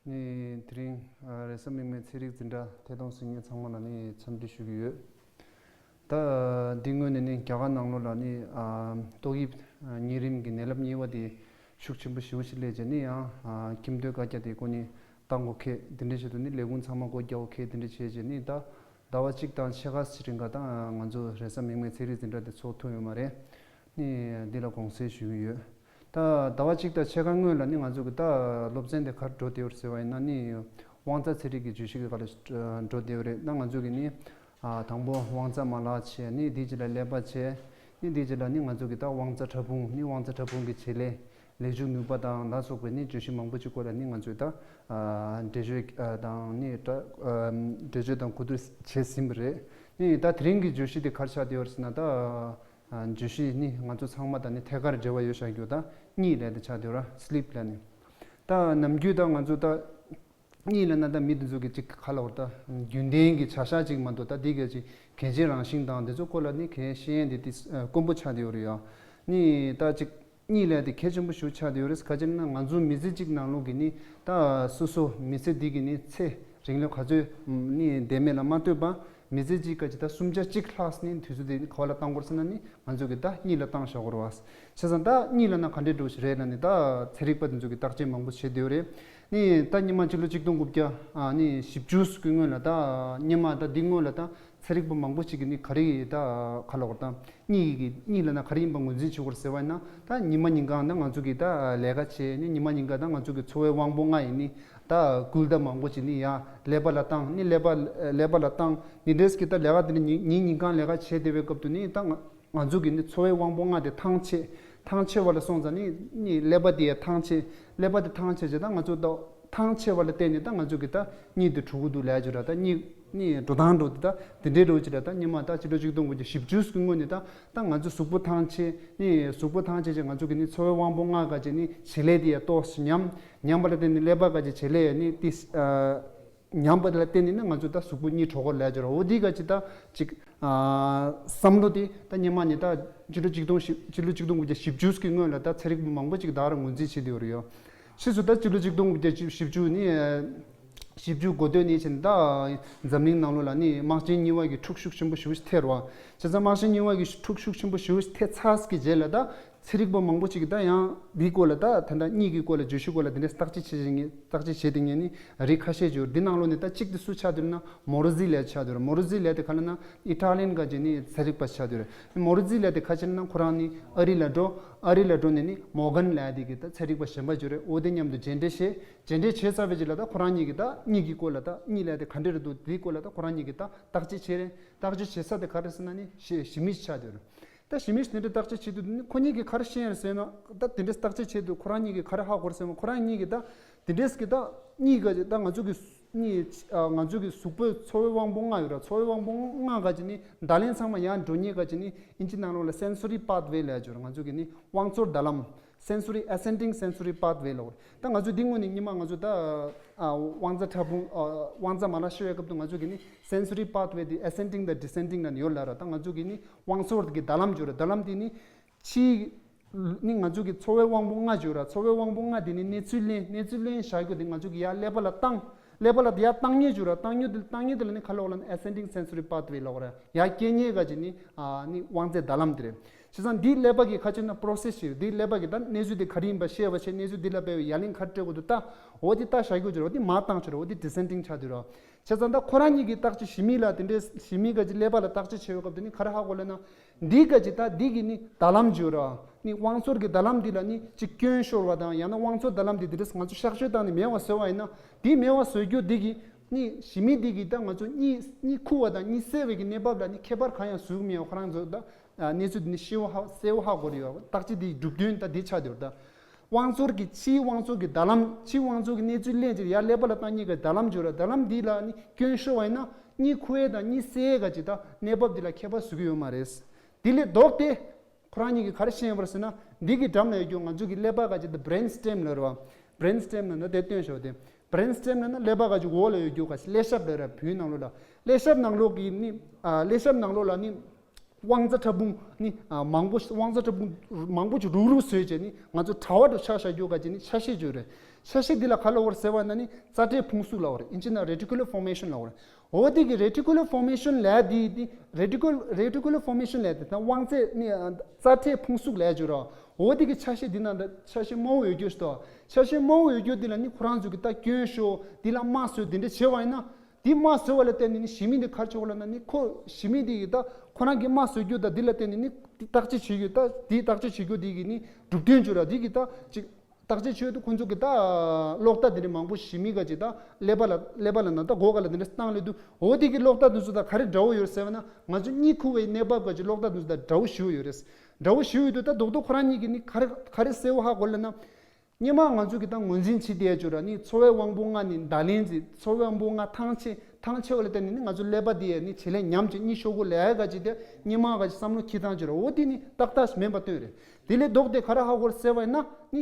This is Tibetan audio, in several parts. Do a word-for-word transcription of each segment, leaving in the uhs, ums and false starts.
ནི་དེ་རིང་ཨ་རེས་གཟའ་མིག་དམར་ཚན་རིག་འཛིན་གྲྭ་ཐད་གཏོང་གཟིགས་མཁན་ཚང་མ་ལ་ནི་འཚམས་འདྲི་ཞུ་གི་ཡོད། ད་འདི་སྔོན་ནས་ནི་རྒྱ་གར་ནང་ལོགས་ལ་ནི་ཨ་ཏོག་དབྱིབས་ཨ་གཉན་རིམས་ཀྱི་ནད་རླབས་གཉིས་པ་དེ་ཤུགས་ཆེན་པོ་ཞེ་པོ་ཞིག་སླེབས་བྱས་ནི་ཡང་ཨ་ཁྱིམ་སྡོད་བཀའ་རྒྱ་དེ་ཁོ་ནི་བཏང་དགོས་ཁེལ། དེ་འདྲ་བྱས་དུས་ནི་ལས་ཁུངས་ཚང་མ་སྒོ་རྒྱག་དགོས་ཁེལ། དེ་འདྲ་བྱས་བྱས་ནི་ད་ཟླ་བ་གཅིག་དང་ཕྱེད་ཀ་ཅིག་རིང་ག་ད་ང་ཚོ་རེས་གཟའ་མིག་དམར་ཚན་རིག་འཛིན་གྲྭ་དེ་ཚོགས་ཐུབ་ཡོད་མ་རེད། ནི་འདི་ལ་དགོངས་སེལ་ཞུ་གི་ཡོད། ད་ཟླ་བ་གཅིག་དང་ཕྱེད་ཀ་སྔོན་ལ་ནི་ང་ཚོ་གི་ད་སློབ་ཚན་དེ་ག་རེ་འགྲོ་བསྡད་ཡོད་ཟེར་བ་ཡིན་ན་ནི་དབང་རྩ་ཚན་རིག་གི་བརྗོད་གཞི་གི་སྒང་ལ་འགྲོ་བསྡད་ཡོད་རེད། ད་ང་ཚོ་གི་ནི་ཨ་དང་པོ་དབང་རྩ་མ་ལག་བྱས། ནི་དེའི་རྗེས་ལ་ཀླད་པ་བྱས། ནི་དེའི་རྗེས་ལ་ནི་ང་ཚོ་གི་ད་དབང་རྩ་ཕྲ་ཕུང་། ནི་དབང་རྩ་ཕྲ་ཕུང་གི་བྱེད་ལས། ལས་འཇུག་ནུས་པ་དང་ལ་སོགས་པའི་ནི་བརྗོད་གཞི་མང་པོ་ཅིག་སྐོར་ལ་ནི་ང་ཚོས་ད་ཨ་འགྲེལ་བརྗོད་ཨ་དང་ནི་ད་ཨ་འགྲེལ་བརྗོད་དང་གོ་བསྡུར་བྱས་ཟིན་པ་རེད། ནི་ད་དེ་རིང་གི་བརྗོད་གཞི་དེ་ག་རེ་ཆགས་བསྡད་ཡོད་རེད་ཟེར་ན། ད་ཨ་བརྗོད་གཞི་ནི་ང་ཚོ་ཚང་མ་དང་ནི་ཐད་ཀར་འབྲེལ་བ་ཡོད་བཞག་རྒྱུ་ད་གཉིད་ལབ་དེ་ཆགས་བསྡད་ཡོད་ར། སི་ལིབ་ལབ་ནི། ད་ནམ་རྒྱུན་ད་ང་ཚོ་ད་གཉིད་ལབ་ན་ད་མི་དེ་ཚོ་གི་ཅིག་ག་ལབ་དགོས་རེད། ད་རྒྱུན་ལྡན་གྱི་བྱ་གཞག་ཅིག་མ་གཏོགས་ད་དེ་གའི་ཅིག་གལ་ཆེན་རང་བཞིན་དང་དེ་ཚོ་སྐོར་ལ་ནི་གལ་ཤེས་ཡོན་དེ་དེ་དཀོན་པོ་ཆགས་བསྡད་ཡོད་རེད་ཡ། ནི་ད་ཅིག་གཉིད་ལབ་དེ་གལ་ཆེན་པོ་ཞེ་པོ་ཆགས་བསྡད་ཡོད་རེད། ག་ཅི་ན་ང་ཚོ་མི་ཚེ་གཅིག་ནང་ལོགས་ཀྱི་ནི་ད་སོ་སོ་མི་ཚེ་འདི་གི་ནི་ཚེ་རིང་ལོ་ག་ཚོད་ནི་བསྡད་མེད་ལ་མ་ལྟོས་པ། མི་ཚེ་གཅིག་ག་ཅིག་ད་སུམ་ཆ་གཅིག་ལྷག་ནི་དུས་ཚོད་དེ་ག་བ་ལ་བཏང་དགོས་ཟེར་ན་ནི་ང་ཚོ་གི་ད་གཉིད་ལ་བཏང་བཞག་དགོས་རེད་བ། བྱས་ཙང་ད་གཉིད་ལབ་ན་ག་འདྲས་འདྲ་བོ་ཞིག་རེད་ལབ་ནི་ད་ཚན་རིག་པ་དེ་ཚོ་གི་བརྟག་དཔྱད་མང་པོ་བྱེད་བསྡད་ཡོད་རེད། ནི་ད་སྔོན་མ་ཕྱི་ལོ་ཆིག་སྟོང་དགུ་བརྒྱ་ཨ་ནི་བཞི་བཅུ་ཙམ་གྱི་སྔོན་ལ། ད་སྔོན་མ་ད་འདི་སྔོན་ལ་ད་ཚན་རིག་པ་མང་པོ་ཞིག་གིས་ནི་ག་རེ་ད་ག་ལབ་དགོས་རེད། ད་གཉིད་ཀྱི་གཉིད་ལབ་ན་ག་རེ་ཡིན་པ་ངོས་འཛིན་བྱེད་དགོས་རེད་ཟེར་བ་ཡིན་ན། ད་ཉི་མ་ཉིན་གང་ད་ང་ཚོ་གིས་ད་ལས་ཀ་བྱས། ནི་ཉི་མ་ཉིན་གང་ད་ང་ཚོ་གི་འཚོ་བའི་དབང་པོ་ལྔ་ཡིས་ནི་ད་སྐུལ་འདེད་མང་པོ་ཞིག་ནི་ཡ་ཀླད་པ་ལ་བཏང་། ནི་ཀླད་པ་ཀླད་པ་ལ་བཏང་། ནི་འདྲས་ཀྱི་ད་ལས་ཀ་དེ་ནི་ཉིན་ཉིན་ཉིན་གང་ལས་ཀ་བྱས་བསྡད་པའི་སྐབས་དུ་ནི་ད་ང་ང་ཚོ་གི་ནི་འཚོ་བའི་དབང་པོ་ལྔ་དེ་ཐང་ཆད། ཐང་ཆད་པ་ལ་སོང་ཙང་ནི་ནི་ཀླད་པ་དེ་ཡ་ཐང་ཆད། ཀླད་པ་དེ་ཐང་ཆད་བྱས་ད་ང་ཚོ་ད་ཐང་ཆད་པ་ལ་བརྟེན་ནས་ད་ང་ཚོ་གི་ད་གཉིད་དེ་འགྲོ་གི་འདུག་ལབ་ཀྱི་ར། ད་གཉིད་གཉིད་འགྲོ་སྟངས་འགྲོ་དེ་ད་དེ་འདྲའི་འགྲོ་ཀྱི་ར། ད་སྔོན་མ་ད་ཕྱི་ལོ་ཆིག་སྟོང་དགུ་བརྒྱ་བཞི་བཅུ་ཙམ་གྱི་སྔོན་ནས་ད་ད་ང་ཚོ་གཟུགས་པོ་ཐང་ཆད། ནི་གཟུགས་པོ་ཐང་ཆད་བྱས་ང་ཚོ་གི་ནི་འཚོ་བའི་དབང་པོ་ལྔ་ག་ཅིག་ནི་བྱེད་ལས་དེ་ཡ་ཏོག་ཙམ་ཉམས། ཉམས་པ་ལ་བརྟེན་ནས་ཀླད་པ་ག་ཅིག་བྱེད་ལས་ཡ་ནི་ཏིས་ཨ། ཉམས་པ་དེ་ལ་བརྟེན་ནས་ནི་ང་ཚོ་ད་གཟུགས་པོ་གཉིད་འགྲོ་གི་ལབ་ཀྱི་ར། འོ་འདི་ག་ཅིག་ད་ཅིག་ཨ་བསམ་བློ་དེ་ད་སྔོན་མ་ནས་ད་ཕྱི་ལོ་ཆིག་སྟོང་བཞི་ཕྱི་ལོ་ཆིག་སྟོང་དགུ་བརྒྱ་བཞི་བཅུ་ཙམ་གྱི་སྔོན་ལ་ད་ཚན་རིག་པ་མང་པོ་ཅིག་ད་ག་རང་ངོས་འཛིན་བྱེད་བསྡད་ཡོད་རེད་ཡ། ཕྱིས་སུ་ད་ཕྱི་ལོ་ཆིག་སྟོང་དགུ་བརྒྱ་བཞི་བཅུ་ནི་ཨ་བཞི་བཅུ་འགོ་སྟོད་ནས་བྱས་ནས་ད་འཛམ་གླིང་ནང་ལོགས་ལ་ནི་དམག་ཆེན་གཉིས་པ་གི་འཁྲུག་ཤུགས་ཆེན་པོ་ཞེ་པོ་ཞིག་ཐེབས་རེད་བ། བྱས་ཙང་དམག་ཆེན་གཉིས་པ་གི་འཁྲུག་ཤུགས་ཆེན་པོ་ཞེ་པོ་ཞིག་ཐེབས་ཚར་གྱི་རྗེས་ལ་ད། ཚན་རིག་པ་མང་པོ་ཅིག་གིས་ད་ཡང་འདིའི་སྐོར་ལ་ད་ད་ལྟ་གཉིད་ཀྱི་སྐོར་ལ་བརྗོད་གཞི་སྐོར་ལ་དེ་འདྲའི་བརྟག་དཔྱད་བྱེད་བཞིན་ཡིན། བརྟག་དཔྱད་བྱེད་བསྡད་མཁན་ནི་རིགས་ཁ་ཤས་ཅིག་ཡོད་རེད། འདི་ནང་ལོགས་ནས་ད་གཅིག་དེ་སུ་ཆགས་བསྡད་ཡོད་ན་མོ་རོ་ཛི་ལབ་ཆགས་བསྡད་ཡོད་རེད། མོ་རོ་ཛི་ལབ་དེ་ག་ལབ་ན་ཨི་ཊ་ལི་ཡན་ག་ཅིག་ནི་ཚན་རིག་པ་ཆགས་བསྡད་ཡོད་རེད། མོ་རོ་ཛི་ལབ་དེ་ག་ཅིག་ན་ཁོ་རང་ནི་ཨ་རི་ལ་འགྲོ། ཨ་རི་ལ་འགྲོ་ནས་ནི་མོར་གན་ལབ་དེ་གི་ད་ཚན་རིག་པ་གཞན་པ་ཅིག་ཡོད་རེད། འོ་དེ་མཉམ་དུ་མཇལ་འཕྲད་བྱས། མཇལ་འཕྲད་བྱས་ཚར་བའི་རྗེས་ལ་ད་ཁོ་རང་གཉིས་ཀྱིས་ད་གཉིད་ཀྱི་སྐོར་ལ་ད་གཉིད་ལབ་དེ་ག་འདྲ་རེད་འདུག་དེའི་སྐོར་ལ་ད་ཁོ་རང་གཉིས་ཀྱིས་ད་བརྟག་དཔྱད་བྱས་རེད། བརྟག་དཔྱད་བྱེད་ས་དེ་ག་རེ་ཟེར་ན་ནི་ཞི་ཞི་མི་ཞིག་ཆགས་བསྡད་ཡོད་རེད། ད་ཞི་མི་ཞིག་དེ་འདྲ་བརྟག་དཔྱད་བྱེད་དུས་ནི་ཁོ་གཉིས་ཀྱིས་ག་རེ་ཤེས་ཡོད་ཟེར་ན། ད་དེ་འདྲའི་བརྟག་དཔྱད་བྱེད་དུས་ཁོ་རང་གཉིས་ཀྱིས་ག་རེ་ཧ་གོ་རེད་ཟེར་ན། ཁོ་རང་གཉིས་ཀྱིས་ད་དེ་འདྲས་ཀྱི་ད་གཉིད་ག་ཅིག་ད་ང་ཚོ་གི་གཉིད་ཨ་ང་ཚོ་གི་གཟུགས་པོའི་འཚོ་བའི་དབང་པོ་ལྔ་ཡོད་ར། འཚོ་བའི་དབང་པོ་ལྔ་ག་ཅིག་ནི་བརྡ་ལན་ཚང་མ་ཡར་འགྲོ་མཁན་ག་ཅིག་ནི་ཨིན་ཇི་ནང་ལོགས་ལ་སེན་སོ་རི་པཱཐ་ཝེ་ལབ་ཡ་ཅིག་ཡོད་ར། ང་ཚོ་གི་ནི་དབང་ཚོར་རྡ་ལམ། སེན་སོ་རི་ཨེ་སེན་ཌིང་སེན་སོ་རི་པཱཐ་ཝེ་ལབ་ཡོད་རེད། ད་ང་ཚོ་འདི་སྔོན་ནས་སྔོན་མ་ང་ཚོ་ད་ཨ་དབང་རྩ་ཕྲ་ཕུང་ཨ་དབང་རྩ་མ་ལག་ཤེས་པའི་སྐབས་དུ་ང་ཚོ་གི་ནི་སེན་སོ་རི་པཱཐ་ཝེ་དེ་ཨེ་སེན་ཌིང་དང་ཌི་སེན་ཌིང་ལ་ནི་ཡོད་ལབ་ར། ད་ང་ཚོ་གི་ནི་དབང་ཚོར་གྱི་རྡ་ལམ་ཅིག་ཡོད་ར། རྡ་ལམ་དེ་ནི་ཕྱིའི་ནི་ང་ཚོ་གི་འཚོ་བའི་དབང་པོ་ལྔ་ཅིག་ཡོད་ར། འཚོ་བའི་དབང་པོ་ལྔ་དེ་ནི་གནས་ཚུལ་ལེན་གནས་ཚུལ་ལེན་བྱ་རྒྱུ་དེ་ང་ཚོ་གི་ཡར་ཀླད་པ་ལ་བཏང་། ཀླད་པ་ལ་དེ་ཡར་བཏང་མཁན་ཅིག་ཡོད་ར། བཏང་མཁན་དེ་བཏང་མཁན་དེ་ལ་ནི་ག་ལབ་དགོས་ལབ་ན་ཨེ་སེན་ཌིང་སེན་སོ་རི་པཱཐ་ཝེ་ལབ་དགོས་ར། ཡར་སྐྱེལ་མཁན་ག་ཅིག་ནི་ཨ་ནི་དབང་རྩའི་རྡ་ལམ་དེ་རེད། བྱས་ཙང་འདིའི་ཀླད་པ་གི་ཁ་ཆེ་ན་པོ་རོ་སེ་སི་ཞིག་འདིའི་ཀླད་པ་གི་ད་གནས་ཚུལ་དེ་ག་རེ་ཡིན་པ་ཤེས་པ་བྱས། གནས་ཚུལ་འདི་ལ་དཔེ་བའི་ཡ་ལན་ག་རེ་སྤྲད་དགོས་འདུག་ད་འོ་དེ་ལྟ་བྱ་རྒྱུ་ཅིག་ར། འོ་དེ་མར་བཏང་ཆོག་ར། འོ་དེ་ཌི་སེན་ཌིང་ཆགས་འདུག་ར། བྱས་ཙང་ད་ཁོ་རང་གཉིས་ཀྱིས་བརྟག་དཔྱད་ཞི་མི་ལ་དེ་འདྲའི་ཞི་མི་ག་ཅིག་ཀླད་པ་ལ་བརྟག་དཔྱད་བྱེད་པའི་སྐབས་དེ་ནི་ག་རེ་ཧ་གོ་ལབ་ན། འདི་ག་ཅིག་ད་འདི་གི་ནི་རྡ་ལམ་ཅིག་ཡོད་ར། ནི་དབང་ཚོར་གྱི་རྡ་ལམ་འདི་ལ་ནི་ཅིག་སྐྱོན་ཤོར་བ་དང་ཡང་ན་དབང་ཚོར་རྡ་ལམ་འདི་འདི་འདྲས་ང་ཚོ་གཤག་བཅོས་བཏང་ནས་མེད་པ་བཟོས་པ་ཡིན་ན། འདི་མེད་པ་བཟོ་རྒྱུ་འདི་གི་ནི་ཞི་མི་འདི་གི་ད་ང་ཚོ་གཉིད་གཉིད་ཁུག་པ་དང་གཉིད་སད་པའི་གི་གནས་བབ་ལ་ནི་ཁྱད་པར་གང་ཡང་བཟོ་གི་མེད་པ་ཁོ་རང་ཚོ་ད་གནས་ཚུལ་འདི་ནི་ཤེས་པ་ཧ་གསལ་པོ་ཧ་གོ་རེད་ཡོད། བརྟག་དཔྱད་འདི་གྲུབ་དོན་ད་འདི་ཆགས་བསྡད་ཡོད་ད། དབང་ཚོར་གྱི་ཕྱིའི་དབང་ཚོར་གྱི་རྡ་ལམ། ཕྱིའི་དབང་ཚོར་གྱི་གནས་ཚུལ་ལེན་བྱེད་ཡ་ཀླད་པ་ལ་བཏང་མཁན་གྱི་རྡ་ལམ་ཅིག་ཡོད་ར། རྡ་ལམ་འདི་ལ་ནི་སྐྱོན་ཤོར་བ་ཡིན་ན་གཉིད་ཁུག་ཡས་དང་གཉིད་སད་ཡས་ག་ཅིག་ད་གནས་བབ་འདི་ལ་ཁྱད་པར་བཟོ་གི་ཡོད་མ་རེད། དེ་ལས་ལྡོག་སྟེ་ཁོ་རང་གཉིས་ཀྱིས་ག་རེ་བཤད་ཡོད་པ་རེད་ཟེར་ན། འདི་གི་འགྲམ་ལ་ཡོད་རྒྱུ་ང་ཚོ་གི་ཀླད་པ་ག་ཅིག་ད་བྷི་རེན་སི་ཊེམ་ལབ་ར་བ། བྷི་རེན་སི་ཊེམ་ལབ་ན་དེ་སྟོན་ཤོག་དེ། བྷི་རེན་སི་ཊེམ་ལབ་ན་ཀླད་པ་ག་ཅིག་འོག་ལ་ཡོད་རྒྱུ་ག་ཅིག་ཀླད་ཤབ་ལབ་ར། བོད་ནང་ལོགས་ལ་ཀླད་ཤབ་ནང་ལོགས་ཀྱི་ནི་ཨ་ཀླད་ཤབ་ནང་ལོགས་ལ་ནི། དབང་རྩ་ཕྲ་ཕུང་ནི་ཨ་མང་པོ་དབང་རྩ་ཕྲ་ཕུང་མང་པོ་ཅིག་རུག་རུག་བཟོས་བྱས་ནི་ང་ཚོ་དྲ་བ་དུ་ཆ་བཞག་རྒྱུ་ག་ཅིག་ནི་ཆ་ཤས་བརྗོད་རེད། ཆ་ཤས་འདི་ལ་ག་ལབ་དགོས་རེད་ཟེར་བ་ན་ནི་རྩ་འབྲས་ཕུང་གཟུགས་ལབ་དགོས་རེད། ཨིན་ཇི་ནང་reticular formation ལབ་དགོས་རེད། འོ་དེ་གི་reticular formation ལབ་དེ་དེ་reticular reticular formation ལབ་དེ་ད་དབང་རྩའི་ནི་ཨ་རྩ་འབྲས་ཕུང་གཟུགས་ལབ་བརྗོད་རོགས། འོ་དེ་གི་ཆ་ཤས་འདི་ནང་ད་ཆ་ཤས་དམར་པོ་ཡོད་རྒྱུ་ཞིག་འདུག་ཆ་ཤས་དམར་པོ་ཡོད་རྒྱུ་འདི་ལ་ནི་ཁོ་རང་ཚོ་གི་ད་སྐྱོན་ཤོག་འདི་ལ་དམར་བཟོས་འདི་འདྲ་བྱས་པ་ཡིན་ན། འདི་དམར་བཟོས་པ་ལ་བརྟེན་ནས་ནི་ཞི་མི་འདི་ག་རེ་བྱེད་དགོས་ལབ་ན་ནི་ཁོ་ཞི་མི་འདི་ཡི་ད་ཁོ་རང་གི་དམར་བཟོ་རྒྱུ་དང་འདི་ལ་བརྟེན་ནས་ནི་འདི་བརྟག་དཔྱད་བྱེད་རྒྱུ་ད་འདི་བརྟག་དཔྱད་བྱེད་རྒྱུ་འདི་གི་ནི་གྲུབ་དོན་བརྗོད་ར་འདི་གི་ད་ཅིག་བརྟག་དཔྱད་བྱེད་དུས་ཁོ་ཚོ་གི་ད་གློག་བརྡ་འདི་ནི་མང་པོ་ཞི་མི་ག་ཅིག་ད་ཀླད་པ་ལ་ཀླད་པ་ལ་ན་ད་མགོ་ག་ལ་འདི་འདྲ་བཏང་ལས་དུས་འོ་འདི་གི་གློག་བརྡ་འདི་ཚོ་ད་ག་རེ་འདྲ་བོ་ཡོད་ཟེར་བ་ན་ང་ཚོ་གཉིད་ཁུག་པའི་གནས་བབ་ག་ཅིག་གློག་བརྡ་འདི་ཚོ་ད་འདྲ་བོ་ཞེ་པོ་ཡོད་རེད། འདྲ་བོ་ཞེ་པོ་ཡོད་དུས་ད་རྡོག་རྡོག་ཁོ་རང་གཉིས་ཀྱི་ནི་ག་རེ་ག་རེ་གསལ་པོ་ཧ་གོ་ལབ་ན། སྔོན་མ་ང་ཚོ་གི་ད་ངོས་འཛིན་བྱེད་བསྡད་ཡ་ཅིག་ཡོད་ར་ནི་ཚོར་བའི་དབང་པོ་ལྔ་ནི་བརྡ་ལན་ཟེར། ཚོར་བའི་དབང་པོ་ལྔ་ཐང་ཆད་ཐང་ཆད་པ་ལ་བརྟེན་ནས་ནི་ང་ཚོ་ཀླད་པ་འདི་ཡ་ནི་བྱེད་ལས་ཉམས་ཀྱི་གཉིད་ཤོར་གོ་ལས་ག་ཅིག་དེ་སྔོན་མ་ག་ཅིག་བསམ་བློ་འཁྱེར་སྟངས་ཅིག་ཡོད་ར། འོ་དེ་ནི་ཏག་ཏག་མིན་པ་སྟོན་རེད། དེ་ལས་ལྡོག་སྟེ་ག་རེ་ཧ་གོ་ར་ཟེར་བ་ཡིན་ན་ནི་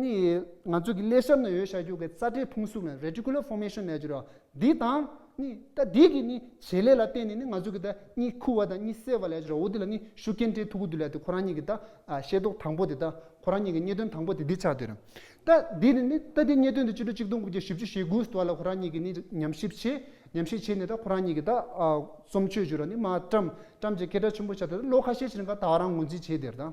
ནི་ང་ཚོ་གི་ཀླད་ཤམ་ན་ཡོད་བཞག་རྒྱུ་གི་རྩ་འབྲས་ཕུང་གཟུགས་ལ་reticular formation ལབ་ཅིག་ཡོད་ར། འདི་དང་ནི་ད་འདི་གི་ནི་བྱེད་ལས་ལ་བརྟེན་ནས་ནི་ང་ཚོ་གི་ད་གཉིད་ཁུག་པ་དང་གཉིད་སད་པ་ལབ་ཅིག་ཡོད་ར། འོ་དེ་ལ་ནི་ཤུགས་རྐྱེན་སྤྲད་ཐུབ་ཀྱི་འདུག་ལབ་དེ་ཁོ་རང་གཉིས་ཀྱི་ད་ཤེས་རྟོགས་དང་པོ་དེ་ད་ཁོ་རང་གཉིས་ཀྱི་རྙེད་དོན་དང་པོ་དེ་འདི་ཆགས་བསྡད་ར། ད་འདི་ནི་ནི་ད་འདི་རྙེད་དོན་དེ་ཕྱི་ལོ་ཆིག་སྟོང་དགུ་བརྒྱ་བཞི་བཅུ་ཞེ་དགུ་ཙམ་ལ་ཁོ་རང་གཉིས་ཀྱིས་ནི་ཉམས་ཞིབ་བྱས། ཉམས་ཞིབ་བྱས་ནས་ད་ཁོ་རང་གཉིས་ཀྱིས་ད་རྩོམ་ཆོས་བརྗོད་ར་ནི་མ་བཀྲམ་བཀྲམ་བྱས་སྐད་གྲགས་ཆེན་པོ་ཆགས་ཏེ་ལོ་ཁ་ཤས་ཤིག་རིང་ག་ད་ག་རང་ངོས་འཛིན་བྱས་བསྡད་ར། ད་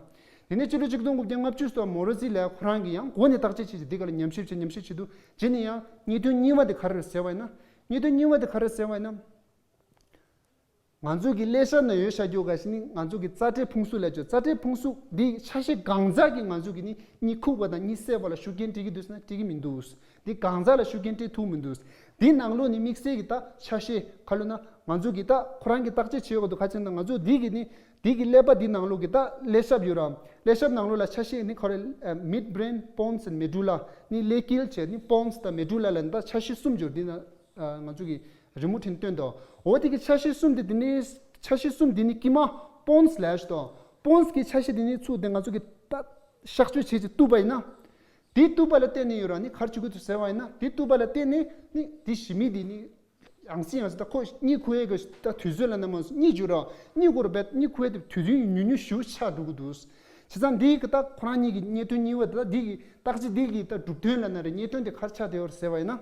དེ་ནས་ཕྱི་ལོ་ཆིག་སྟོང་དགུ་བརྒྱ་ལྔ་བཅུ་ཙམ་མོ་རོ་ཛི་ལབ་ཁོ་རང་གིས་ཡང་འགོ་ནས་བརྟག་དཔྱད་བྱས་བྱས་འདི་ག་ལ་ཉམས་ཞིབ་བྱས་ཉམས་ཞིབ་བྱེད་དུས་རྗེས་ནས་ཡང་རྙེད་དོན་གཉིས་པ་དེ་ག་རེ་རེད་ཟེར་བ་ཡིན་ན། རྙེད་དོན་གཉིས་པ་དེ་ག་རེ་རེད་ཟེར་བ་ཡིན་ན། ང་ཚོ་གི་ཀླད་ཤམ་ན་ཡོད་བཞག་རྒྱུ་ག་ཞིག་ནི་ང་ཚོ་གི་རྩ་འབྲས་ཕུང་གཟུགས་ལབ་ཅིག་ཡོད། རྩ་འབྲས་ཕུང་གཟུགས་འདི་ཆ་ཤས་གང་ཟག་གིས་ང་ཚོ་གི་ནི་གཉིད་ཁུག་པ་དང་གཉིད་སད་པ་ལ་ཤུགས་རྐྱེན་སྤྲད་ཀྱི་འདུག་ཟེར་ན་སྤྲད་ཀྱི་མི་འདུག་འདི་གང་ཟག་ལ་ཤུགས་རྐྱེན་སྤྲད་ཐུབ་མི་འདུག་འདི་ནང་ལོགས་ནི་དམིགས་བསལ་གྱི་ད་ཆ་ཤས་ག་ལབ་ན་ང་ཚོ་གི་ད་ཁོ་རང་གི་བརྟག་དཔྱད་བྱེད་དགོས་འདུག་ག་ཅི་ན་ང་ཚོ་འདི་གི་ནི་འདི་གི་ཀླད་པ་འདི་ནང་ལོགས་གི་ད་ཀླད་ཤམ་ཡོད་ར། ཀླད་ཤམ་ནང་ལོགས་ལ་ཆ་ཤས་ནི་ག་རེ་mid brain pons and medulla ནི་ཀླད་དཀྱིལ་བྱས་ནི་pons དང་medulla ལ་ནི་ད་ཆ་ཤས་གསུམ་ཡོད། འདི་ན་ང་ཚོ་གི་རི་མོ་ཕྲེང་སྟོན་དོ། འོ་དེ་གི་ཆ་ཤས་གསུམ་དེ་དེ་ནི་ཆ་ཤས་གསུམ་དེ་ནི་དཀྱིལ་མ་pons ལབ་ཞིག་དོ། pons གི་ཆ་ཤས་དེ་ནི་ཚུར་དེ་ང་ཚོ་གི་ད་གཤག་བཅོས་བྱེད་ཅིག་གཏུབ་པ་ཡིན་ན། དེ་གཏུབ་པ་ལ་བརྟེན་ནས་ཡོད་ར་ནི་ག་རེ་བྱེད་དགོས་འདུག་ཟེར་བ་ཡིན་ན་དེ་གཏུབ་པ་ལ་བརྟེན་ནས་ནི་དེ་ཞི་མི་དེ་ནི་ཡང་སེ་ཡང་སེ་ད་ཁོ་གཉིད་ཁུག་ཡས་གི་ད་དུས་ཚོད་ལ་ན་མ་གཉིད་འགྱུར་ར་གཉིད་ཁུག་ར་བས་གཉིད་ཁུག་ཡས་དེ་དུས་ཚོད་ཉུང་ཉུང་ཞེ་པོ་ཆགས་འགྲོ་གི་འདུག་བྱས་ཙང་འདི་གི་ད་ཁོ་རང་གཉིས་ཀྱི་རྙེད་དོན་གཉིས་པ་དེ་ད་འདི་གི་བརྟག་དཔྱད་འདི་གི་ད་གྲུབ་དོན་ལ་ན་རེ་རྙེད་དོན་དེ་ག་རེ་ཆགས་བསྡད་ཡོད་རེད་ཟེར་བ་ཡིན་ན།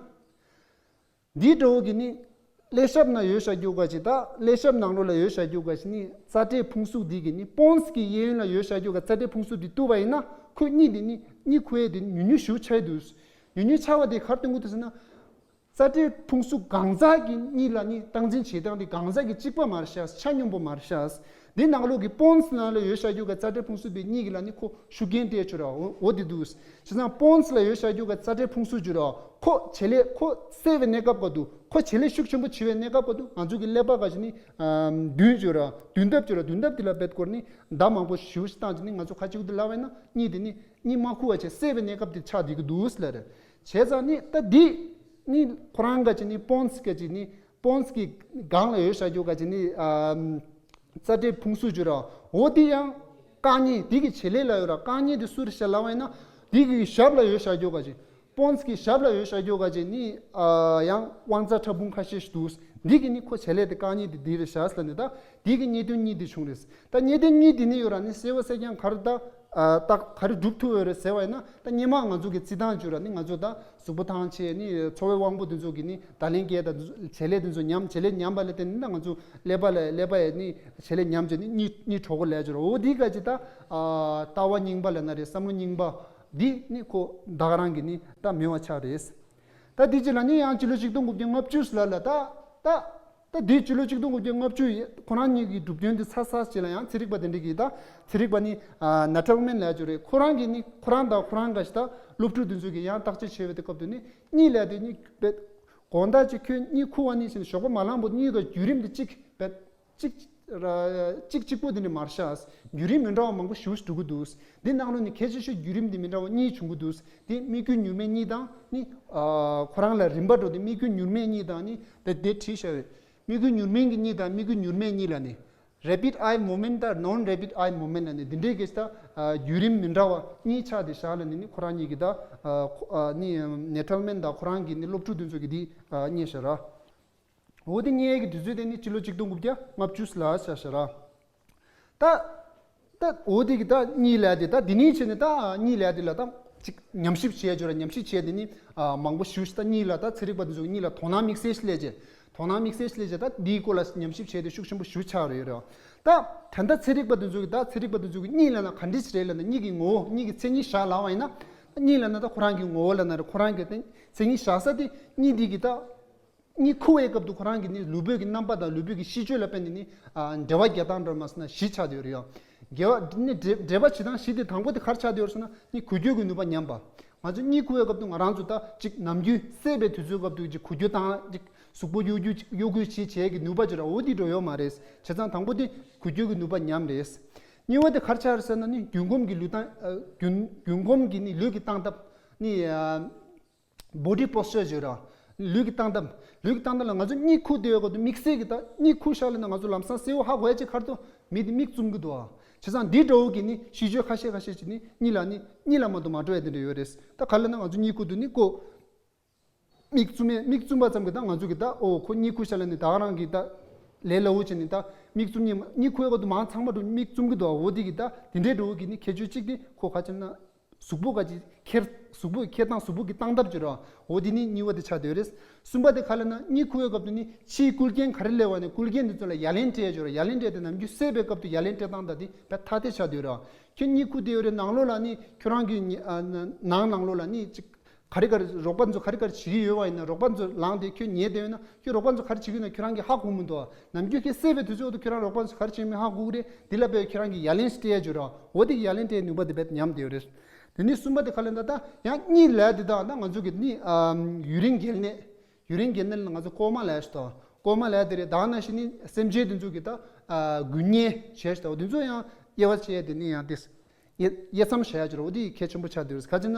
འདི་འདྲ་བོ་གི་ནི་ཀླད་ཤམ་ན་ཡོད་བཞག་རྒྱུ་ག་ཅིག་ད་ཀླད་ཤམ་ནང་ལོགས་ལ་ཡོད་བཞག་རྒྱུ་ག་ཅིག་ནི་རྩ་འབྲས་ཕུང་གཟུགས་འདི་གི་ནི་pons གི་གཡས་གཡོན་ལ་ཡོད་བཞག་རྒྱུ་ག་རྩ་འབྲས་ཕུང་གཟུགས་འདི་གཏུབ་པ་ཡིན་ན་ཁོས་གཉིད་འདི་ནི་གཉིད་ཁུག་ཡས་དེ་ཉུང་ཉུང་ཞེ་པོ་ཆགས་ཡས་འདུག་ཉུང་ཉུང་ཆགས་པ་དེ་ག་རེ་སྟོན་གྱི་འདུག་ཟེར་ན། རྩ་འབྲས་ཕུང་གཟུགས་གང་ཟག་གི་གཉིད་ལ་ནི་སྟངས་འཛིན་བྱེད་སྟངས་དེ་གང་ཟག་གི་གཅིག་པ་མ་རེད་ཤག་ཆ་སྙོམས་པོ་མ་རེད་ཤག་འདི་ནང་ལོགས་ཀྱི་pons ནང་ལ་ཡོད་བཞག་རྒྱུ་ག་རྩ་འབྲས་ཕུང་གཟུགས་པའི་གཉིད་ཀྱི་ལ་ནི་ཁོ་ཤུགས་རྐྱེན་སྤྲད་ཆོག་ར་འོ་འོ་དེ་འདུག་བྱས་ཙང་pons ལ་ཡོད་བཞག་རྒྱུ་ག་རྩ་འབྲས་ཕུང་གཟུགས་ཅིག་ཡོད་ར་ཁོ་བྱེད་ལས་ཁོ་སད་པའི་གནས་སྐབས་ག་འདུག་ཁོ་བྱེད་ལས་ཤུགས་ཆེན་པོ་བྱེད་པའི་གནས་སྐབས་ག་འདུག་ང་ཚོ་གི་ཀླད་པ་ག་ཅིག་ནི་མདུན་ཅིག་ཡོད་ར་མདུན་ཐབས་ཅིག་ཡོད་ར་མདུན་ཐབས་དེ་ལ་བེད་སྐོར་ནི་མདའ་མང་པོ་ཞེ་པོ་ཞིག་བཏང་ཅིག་ནི་ང་ཚོ་ག་ཅིག་འདུག་ལབ་པ་ཡིན་ན་གཉིད་དེ་ནི་གཉིད་མ་ཁུག་པ་བྱས་སད་པའི་གནས་སྐབས་དེ་ཆགས་བསྡད་ཀྱི་འདུག་ལབ་རེད། བྱས་ཙང་ནི་ད་འདི་ནི་ཁོ་རང་ག་ཅིག་ནི་pons ག་ཅིག་ནི་pons གི་སྒང་ལ་ཡོད་བཞག་རྒྱུ་ག་ཅིག་ནི་ཨ་རྩ་འབྲས་ཕུང་གཟུགས་ཅིག་ཡོད་ར་འོ་དེ་ཡང་རྐང་གཉིས་དེ་གི་བྱེད་ལས་ལ་ཡོད་ར་རྐང་གཉིས་དེ་སུ་རེད་ཤག་ལབ་པ་ཡིན་ན་དེ་གི་ཞབས་ལ་ཡོད་བཞག་རྒྱུ་ག་ཅིག pons གི་ཞབས་ལ་ཡོད་བཞག་རྒྱུ་ག་ཅིག་ནི་ཨ་ཡང་དབང་རྩ་ཕྲ་ཕུང་ཁ་ཤས་ཤིག་འདུག་འདི་གི་ནི་ཁོ་བྱེད་ལས་དེ་རྐང་གཉིས་དེ་འདི་རེད་ཤག་ལབ་ནི་ད་འདི་གི་རྙེད་དོན་གཉིས་དེ་བྱུང་རེད། ད་རྙེད་དོན་གཉིས་དེ་ནི་ཡོད་ར་ནི་གསལ་པོ་གསལ་རྐྱང་ག་རེ་ད་ཨ་ད་ག་རེ་སྒྲུབ་ཐུབ་ཡོད་རེད་ཟེར་བ་ཡིན་ན་ད་སྔོན་མ་ང་ཚོ་གི་རྩི་སྟངས་ཅིག་ཡོད་ར་ནི་ང་ཚོ་ད་གཟུགས་པོ་ཐང་ཆད་ནི་ཚོར་བའི་དབང་པོ་དེ་ཚོ་གི་ནི་བརྡ་ལན་སྐྱེལ་ད་བྱེད་ལས་དེ་ཚོ་ཉམས་བྱེད་ལས་ཉམས་པ་ལ་བརྟེན་ནས་ད་ང་ཚོ་ཀླད་པ་ལ་ཀླད་པ་ཡི་ནི་བྱེད་ལས་ཉམས་བྱས་ནི་གཉིད་གཉིད་བྲོ་གོ་ལས་ཅིག་ཡོད་ར་འོ་དེ་ག་ཅིག་ད་ཨ་ལྟ་བ་རྙིང་པ་ལབ་ན་རེད་བསམ་བློ་རྙིང་པ་འདི་ནི་ཁོ་ད་ག་རང་གི་ནི་ད་མེད་པ་ཆགས་རེད། ད་འདི་ཅིག་ལ་ནི་ཡང་ཕྱི་ལོ་ཆིག་སྟོང་དགུ་བརྒྱ་ལྔ་བཅུ་ལ་ལ་ད་ད་ད་འདི་ཕྱི་ལོ་ཆིག་སྟོང་དགུ་བརྒྱ་ལྔ་བཅུ་ཡི་ཁོ་རང་གཉིས་ཀྱི་གྲུབ་དོན་འདི་ཚ་ཚ་ཅིག་ལ་ཡང་ཚན་རིག་པ་དེ་འདྲ་གིས་ད་ཚན་རིག་པ་ནི་ཨ་ནེ་ཊལ་མན་ལབ་ཅིག་ཡོད་རེད། ཁོ་རང་གིས་ནི་ཁོ་རང་དང་ཁོ་རང་འགའ་ཞིག་ད་སློབ་ཕྲུག་དེ་ཚོ་གིས་ཡང་བརྟག་དཔྱད་བྱས་པའི་དེ་སྐབས་དུ་ནི་གཉིད་ལས་དེ་གཉིད་པའི་དགོང་དག་ཅིག་ཁྱོད་གཉིད་ཁུག་པ་ནི་ཞེས་ཞོགས་པ་མ་ལངས་པོ་གཉིད་ཀྱི་བརྒྱུད་རིམ་དེ་གཅིག་པས། གཅིག་ར་གཅིག་གཅིག་པོ་འདི་ནི་མ་རེད་ཤག་བརྒྱུད་རིམ་མི་འདྲ་བ་མང་པོ་ཞེ་པོ་ཞིག་འགྲོ་གི་འདུག་འདི་ནང་ལོགས་ནས་གལ་ཆེ་ཤོས་བརྒྱུད་རིམ་འདི་མི་འདྲ་བ་གཉིས་བྱུང་གི་འདུག་འདི་དམིགས་རྒྱུ་མྱུར་མའི་གཉིད་དང་ནི་ཨ་ཁོ་རང་ལ་རིམ་པ་འགྲོ་སྟེ་དམིགས་རྒྱུ་མྱུར་མའི་གཉིད་དང་ནི་འདི་འདི་བྲིས་བཞག་ཡོད། དམིགས་རྒྱུ་མྱུར་མའི་གཉིད་དང་དམིགས་རྒྱུ་མྱུར་མའི་གཉིད་ལབ་ནི་rapid eye movement དང་non rapid eye movement ལབ་ནི་འདི་འདྲའི་གི་ད་ཨ་བརྒྱུད་རིམ་མི་འདྲ་བ་གཉིས་ཆགས་ཏེ་བཞག་ལབ་ནི་ནི་ཁོ་རང་གཉིས་ཀྱི་ད་ཨ་ཁོ་ཨ་ནི་ནེ་ཊལ་མན་དང་ཁོ་རང་གི་ནི་སློབ་ཕྲུག་དེ་ཚོ་གིས་འདི་ཨ་རྙེད་བཞག་ར། འོ་དེ་རྙེད་ཡས་ཀྱི་དུས་ཚོད་དེ་ནི་ཕྱི་ལོ་ཆིག་སྟོང་དགུ་བརྒྱ་ལྔ་བཅུ་ལ་ཆགས་བཞག་ར། ད་ད་འོ་དེ་གི་ད་གཉིད་ལས་དེ་ད་དེ་ནས་བྱས་ནས་ད་གཉིད་ལས་དེ་ལ་ད་ཅིག་ཉམས་ཞིབ་བྱས་བྱོས་ར། ཉམས་ཞིབ་བྱས་དེ་ནི་ཨ་མང་པོ་ཞུ་ཞིག་ད་གཉིད་ལ་ད་ཚན་རིག་པ་དེ་ཚོ་གཉིད་ལ་དོ་སྣང་དམིགས་བསལ་ཞིག་སླེབས་རྗེས། དོ་སྣང་དམིགས་བསལ་ཞིག་སླེབས་རྗེས་ད་འདིའི་སྐོར་ལ་ཉམས་ཞིབ་བྱས་ཏེ་ཤུགས་ཆེན་པོ་ཞུ་ཆགས་རེད་ཡོད་རེད། ད་ད་ད་ཚན་རིག་པ་དེ་ཚོ་གི་ད་ཚན་རིག་པ་དེ་ཚོ་གི་གཉིད་ལ་ན་ག་འདྲ་ཞིག་རེད་ལ་ན། གཉིད་ཀྱི་ངོ་བོ་གཉིད་ཀྱི་མཚན་ཉིད་བཞག་ལབ་པ་ཡིན་ན། གཉིད་ལ་ན་ད་ཁོ་རང་གི་ངོ་བོ་ལ་ན་རེད། ཁོ་རང་གི་དེ་མཚན་ཉིད་བཞག་ས་དེ་གཉིད་དེ་གི་ད། གཉིད་ཁུག་པའི་སྐབས་དུ་ཁོ་རང་གི་ནི་ལུས་པོའི་གི་རྣམ་པ་དང་ལུས་པོའི་གི་གཤིས་སྤྱོད་ལ་བརྟེན་ནས་ནི་ཨ་འབྲེལ་བ་རྒྱག་སྟངས་འདྲ་མ་སོང་ན་བཞི་ཆགས་བསྡད་ཡོད་རེད་ཡ། འགལ་བ་ནི་འབྲེལ་འབྲེལ་བ་བྱེད་སྟངས་བཞི་དེ་དང་པོ་དེ་ག་རེ་ཆགས་བསྡད་ཡོད་རེད་ཟེར་ན་ནི་འགུལ་སྐྱོད་ཀྱི་ནུས་པ་ཉམས་པ། ང་ཚོ་གཉིད་ཁུག་པའི་སྐབས་དུ་ང་རང་ཚོ་ད་ཅིག་ནམ་རྒྱུན་སད་པའི་དུས་ཚོད་སྐབས་དུ་ཅིག་འགུལ་སྐྱོད་བཏང་ཅིག་གཟུགས་པོ་གཡོ་སྒྱུ་གཡོ་འགུལ་བྱེད་བྱེད་ཀྱི་ནུས་པ་ཅིག་ར། འོ་དེ་འགྲོ་ཡོད་མ་རེད། བྱས་ཙང་དང་པོ་དེ་འགུལ་སྐྱོད་ཀྱི་ནུས་པ་ཉམས་རེད། གཉིས་པ་དེ་ག་རེ་ཆགས་རེད་ཟེར་ན་ནི་རྒྱུན་གོམས་ཀྱི་ལུས་སྟངས་ཨ་རྒྱུན་རྒྱུན་གོམས་ཀྱི་ནི་ལུས་ཀྱི་བཏང་སྟངས་ནི་ཨ། body posture ཟེར་ར། ལུས་ཀྱི་བཏང་སྟངས། ལུས་ཀྱི་བཏང་སྟངས་ལ་ང་ཚོ་གཉིད་ཁུག་བསྡད་ཡོད་སྐབས་དུ་དམིགས་བསལ་གྱི་ད་གཉིད་ཁུག་ཤག་ལ་ན་ང་ཚོ་ལམ་སང་གསལ་བོ་ཧ་གོ་ཡ་ཅིག་ག་རེ་འདུག་མིག་དེ་མིག་བཙུམ་གྱི་འདུག་ཨ། བྱས་ཙང་འདི་འདྲ་བོ་གི་ནི་གཤིས་སྤྱོད་ཁ་ཤས་ཁ་ཤས་ཅིག་ནི་གཉིད་ལ་ནི་གཉིད་ལ་མ་གཏོགས་མ་འགྲོ་ཡ་དེ་འདྲ་ཡོད་རེད། ད་ག་ལ་ན་ང་ཚོ་གཉིད་ཁུག་དུས་ནི་ཀོ། མིག་བཙུམ་མེད་མིག་བཙུམ་པ་ཙམ་གྱིས་ད་ང་ཚོ་གི་ད་ཨོ་ཁོ་གཉིད་ཁུག་ཤག་ལ་ནི་ད་ག་རང་གི་ད་ལས་སླ་བོ་བྱས་ནི་ད་མིག་བཙུམ་ཉིན་གཉིད་ཁུག་ཡ་ག་དུ་མང་ཚང་མ་འགྲོ་མིག་བཙུམ་གྱི་འདུག་ཨ། འོ་དེ་གི་ད་དེ་འདྲའི་འགྲོ་བོ་གི་ནི་ཁྱད་ཆོས་གཅིག་དེ་ཁོ་ག་ཅིག་ན། གཟུགས་པོ་ག་ཅིག་འཁྱེར་གཟུགས་པོ་འཁྱེར་སྟངས་གཟུགས་པོ་གི་བཏང་ཐབས་ཅིག་རེད་བ། འོ་དེ་ནི་གཉིས་པ་དེ་ཆགས་བསྡད་ཡོད་རེད། གསུམ་པ་དེ་ག་ལ་ན་གཉིད་ཁུག་པའི་སྐབས་དུ་ནི་ཕྱིའི་སྐུལ་རྐྱེན་ག་རེ་སླེབས་པ་ནི་སྐུལ་རྐྱེན་དེ་ཚོ་ལ་ཡ་ལན་སྤྲད་ཡ་ཅིག་རེད། ཡ་ལན་སྤྲད་དེ་ནམ་རྒྱུན་སད་པའི་སྐབས་དུ་ཡ་ལན་སྤྲད་སྟངས་དང་དེ་དཔེ་ཐ་དད་ཆགས་བསྡད་ཡོད་རེད་བ། ཁྱོད་གཉིད་ཁུག་བསྡད་ཡོད་རེད། ནང་ལོགས་ལ་ནི་ཁྱོད་རང་གི་ཉི་ཨ་ནང་ནང་ལོགས་ལ་ནི་ཅིག་ག་རེ་ག་རེ་རོགས་པ་ཚོ་ག་རེ་ག་རེ་བྱེད་ཀྱི་ཡོད་བ་ཡིན་ན་རོགས་པ་ཚོ་ལངས་ཏེ་ཁྱོད་ཉལ་བསྡད་ཡོད་ན་ཁྱོད་རོགས་པ་ཚོ་ག་རེ་བྱེད་ཀྱི་ཡོད་ན་ཁྱོད་རང་གིས་ཧ་གོ་མི་འདུག་བ། ནམ་རྒྱུན་ཁྱོད་སད་པའི་དུས་ཚོད་འོག་ཏུ་ཁྱོད་རང་རོགས་པ་ཚོ་ག་རེ་བྱེད་མིན་ཧ་གོ་གི་རེད། འདི་ལ་དཔེ་ཁྱོད་རང་གིས་ཡ་ལན་སྤྲད་ཡ་ཅིག་རེད་བ། འོ་དེ་གི་ཡ་ལན་སྤྲད་ནུས་པ་དེ་དཔེ་ཉམས་བསྡད་ཡོད་རེད། དེ་ནས་གསུམ་པ་དེ་ག་ལ་ན་ད་ཡང་གཉིད་ལས་དེ་དག་ད་ང་ཚོ་གི་ནི་ཨ་ཡུན་རིང་འགལ་ནད། ཡུན་རིང་འགལ་ནད་ལ་ང་ཚོ་ཀོ་མ་ལབ་ཡ་ཞིག་དང་ཀོ་མ་ལབ་ཡ་དེ་རེད། ད་ག་ནང་བཞིན་ནི་སེམས་ཅན་དེ་ཚོ་གི་ད་ཨ་འགུལ་ཉལ་བྱས་ཞིག་དང་དེ་ཚོ་ཡང་དབྱེ་བ་ཕྱེ་ཡ་དེ་ནི་ཡང་དེ་དབྱེ་དབྱེ་མཚམས་བྱ་ཡ་ཅིག་རེད། འོ་དེ་གལ་ཆེན་པོ་ཆགས་བསྡད་ཡོད་རེད། ག་ཅི་ན་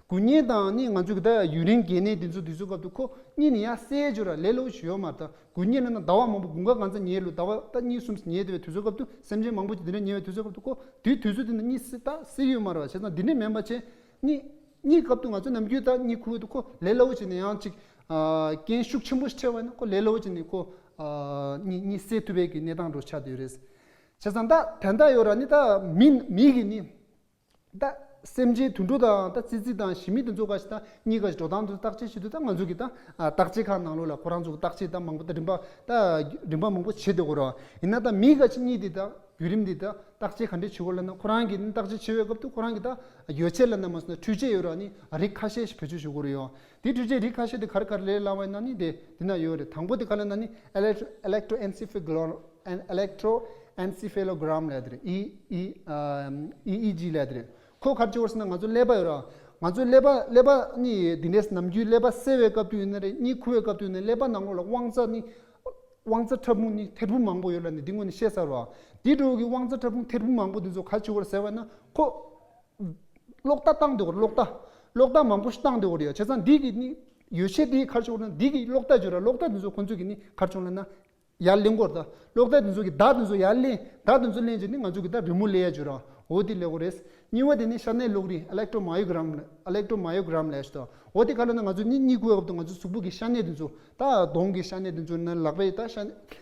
འགུལ་ཉལ་དང་ནི་ང་ཚོ་གི་ད་ཡུན་རིང་འགལ་ནད་དེ་ཚོ་དེ་ཚོ་སྐབས་དུ་ཁོ་གཉིད་ནི་ཡང་སད་ཅིག་ར་ལས་སླ་བོ་ཞིག་ཡོད་མ་རེད། ད་འགུལ་ཉལ་ལ་ན་ཟླ་བ་མང་པོ་དགུན་ཁ་གང་ཚ་ཉལ་ལོ་ཟླ་བ་ད་གཉིས་གསུམ་ཉལ་བསྡད་པའི་དུས་ཚོད་སྐབས་དུ་སེམས་ཅན་མང་པོ་ཅིག་དེ་འདྲ་ཉལ་བའི་དུས་ཚོད་སྐབས་དུ་ཁོ་དུས་དུས་ཚོད་དེ་ན་གཉིད་སད་ད་སད་ཡོད་མ་རེད་བ། བྱས་ཙང་འདི་འདྲ་མིན་པ་བྱས་གཉིད་གཉིད་སྐབས་དུ་ང་ཚོ་ནམ་རྒྱུན་ད་གཉིད་ཁུག་དུས་ཁོ་ལས་སླ་བོ་བྱས་ནས་ཡང་ཅིག་ཨ་རྐྱེན་ཤུགས་ཆེན་པོ་ཞིག་འཕྲད་པ་ཡིན་ན་ཁོ་ལས་སླ་བོ་བྱས་ནས་ཁོ་ཨ་གཉིད་གཉིད་སད་ཐུབ་པའི་གི་གནས་སྟངས་འགྲོ་ཆགས་བསྡད་ཡོད་རེད། བྱས་ཙང་ད་དེ་འདྲ་ཡོད་ར་ནི་ད་མི་མི་གི་ནི་ད་སེམས་ཅན་དུད་འགྲོ་དང་ད་ཙི་ཙི་དང་ཞི་མི་དེ་ཚོ་ག་ཞིག་ད་གཉིད་ག་ཞིག་འགྲོ་སྟངས་དེ་བརྟག་དཔྱད་བྱེད་དུས་ད་ང་ཚོ་གི་ད་ཨ་བརྟག་དཔྱད་ཁང་ནང་ལོགས་ལ་ཁོ་རང་ཚོ་གི་བརྟག་དཔྱད་ད་མང་པོ་ད་རིམ་པ་ད་རིམ་པ་མང་པོ་བྱེད་དེ་གོ་ར། ཡིན་ན་ད་མི་ག་ཞིག་གཉིད་དེ་ད་བརྒྱུད་རིམ་འདི་ད་བརྟག་དཔྱད་ག་འདྲས་བྱེད་དགོས་ལབ་ན་ཁོ་རང་གིས་ནི་བརྟག་དཔྱད་བྱེད་པའི་སྐབས་དུ་ཁོ་རང་གིས་ད་ཡོ་བྱད་ལབ་ན་མ་སོང་ན་འཕྲུལ་ཆས་ཡོད་ར་ནི་རིགས་ཁ་ཤས་ཤིག་བེད་སྤྱོད་བྱེད་དགོས་རེད་ཡོ། དེ་འཕྲུལ་ཆས་རིགས་ཁ་ཤས་དེ་ག་རེ་ག་རེ་རེད་ལབ་པ་ཡིན་ན་ནི་དེ་འདི་ན་ཡོད་རེད། དང་པོ་དེ་ག་ལབ་ན་ནི་electro electroencephalo electroencephalogram ལབ་དེ་རེད། ཨི་ཨི་ཨ་ཨི་ཨི་ཇི་ལབ་དེ་རེད། ཁོ་ག་རེ་བྱེད་དགོས་ཟེར་ན་ང་ཚོ་ཀླད་པ་ཡོད་ར། ང་ཚོ་ཀླད་པ་ཀླད་པ་ནི་འདི་ནས་ནམ་རྒྱུན་ཀླད་པ་གསལ་བའི་སྐབས་དུ་ཡིན་ན་རེད། གཉིད་ཁུག་པའི་སྐབས་དུ་ཡིན་ན་ཀླད་པ་ནང་ལོགས་ལ་དབང་རྩ་ནི་དབང་རྩ་ཕྲ་ཕུང་ནི་ཐེར་འབུམ་མང་པོ་ཡོད་ལ་ནི་འདི་སྔོན་ནས་བཤད་ཚར་བ། འདི་འདྲ་བོ་གི་དབང་རྩ་ཕྲ་ཕུང་ཐེར་འབུམ་མང་པོ་འདི་ཚོ་ག་རེ་བྱེད་དགོས་རེད་ཟེར་བ་ན་ཁོ་གློག་བརྡ་བཏང་སྡོད་དགོས་རེད། གློག་བརྡ་གློག་བརྡ་མང་པོ་ཞིག་བཏང་སྡོད་དགོས་རེད་ཡ། བྱས་ཙང་འདི་གི་ནི་ཡོ་བྱད་འདི་ག་རེ་བྱེད་དགོས་རེད་ན་འདི་གི་གློག་བརྡ་བརྗོད་ར་གློག་བརྡ་འདི་ཚོ་ཁོ་ཚོ་གི་ནི་ག་རེ་བྱུང་ལབ་ན་ཡར་ལེན་དགོས་རེད། ད་གློག་བརྡ་འདི་ཚོ་གི་བརྡ་འདི་ཚོ་ཡར་ལེན་བརྡ་འདི་ཚོ་ལེན་བྱས་ནི་ང་ཚོ་གི་ད་རི་མོ་ལས་ཡ་བརྗོད་ར་འོ་འདི་ལས་དགོས་རེད། གཉིས་པ་དེ་ནི་ཤ་གནད་གློག་རིག electromyogram electromyogram ལས་ཞིག་ད། འོ་དེ་ག་ལ་ན་ང་ཚོ་གཉིད་གཉིད་ཁུག་པའི་སྐབས་དུ་ང་ཚོ་གཟུགས་པོ་གི་ཤ་གནད་དེ་ཚོ་ད་གདོང་གི་ཤ་གནད་དེ་ཚོ་ན་ལག་པའི་ད་ཤ་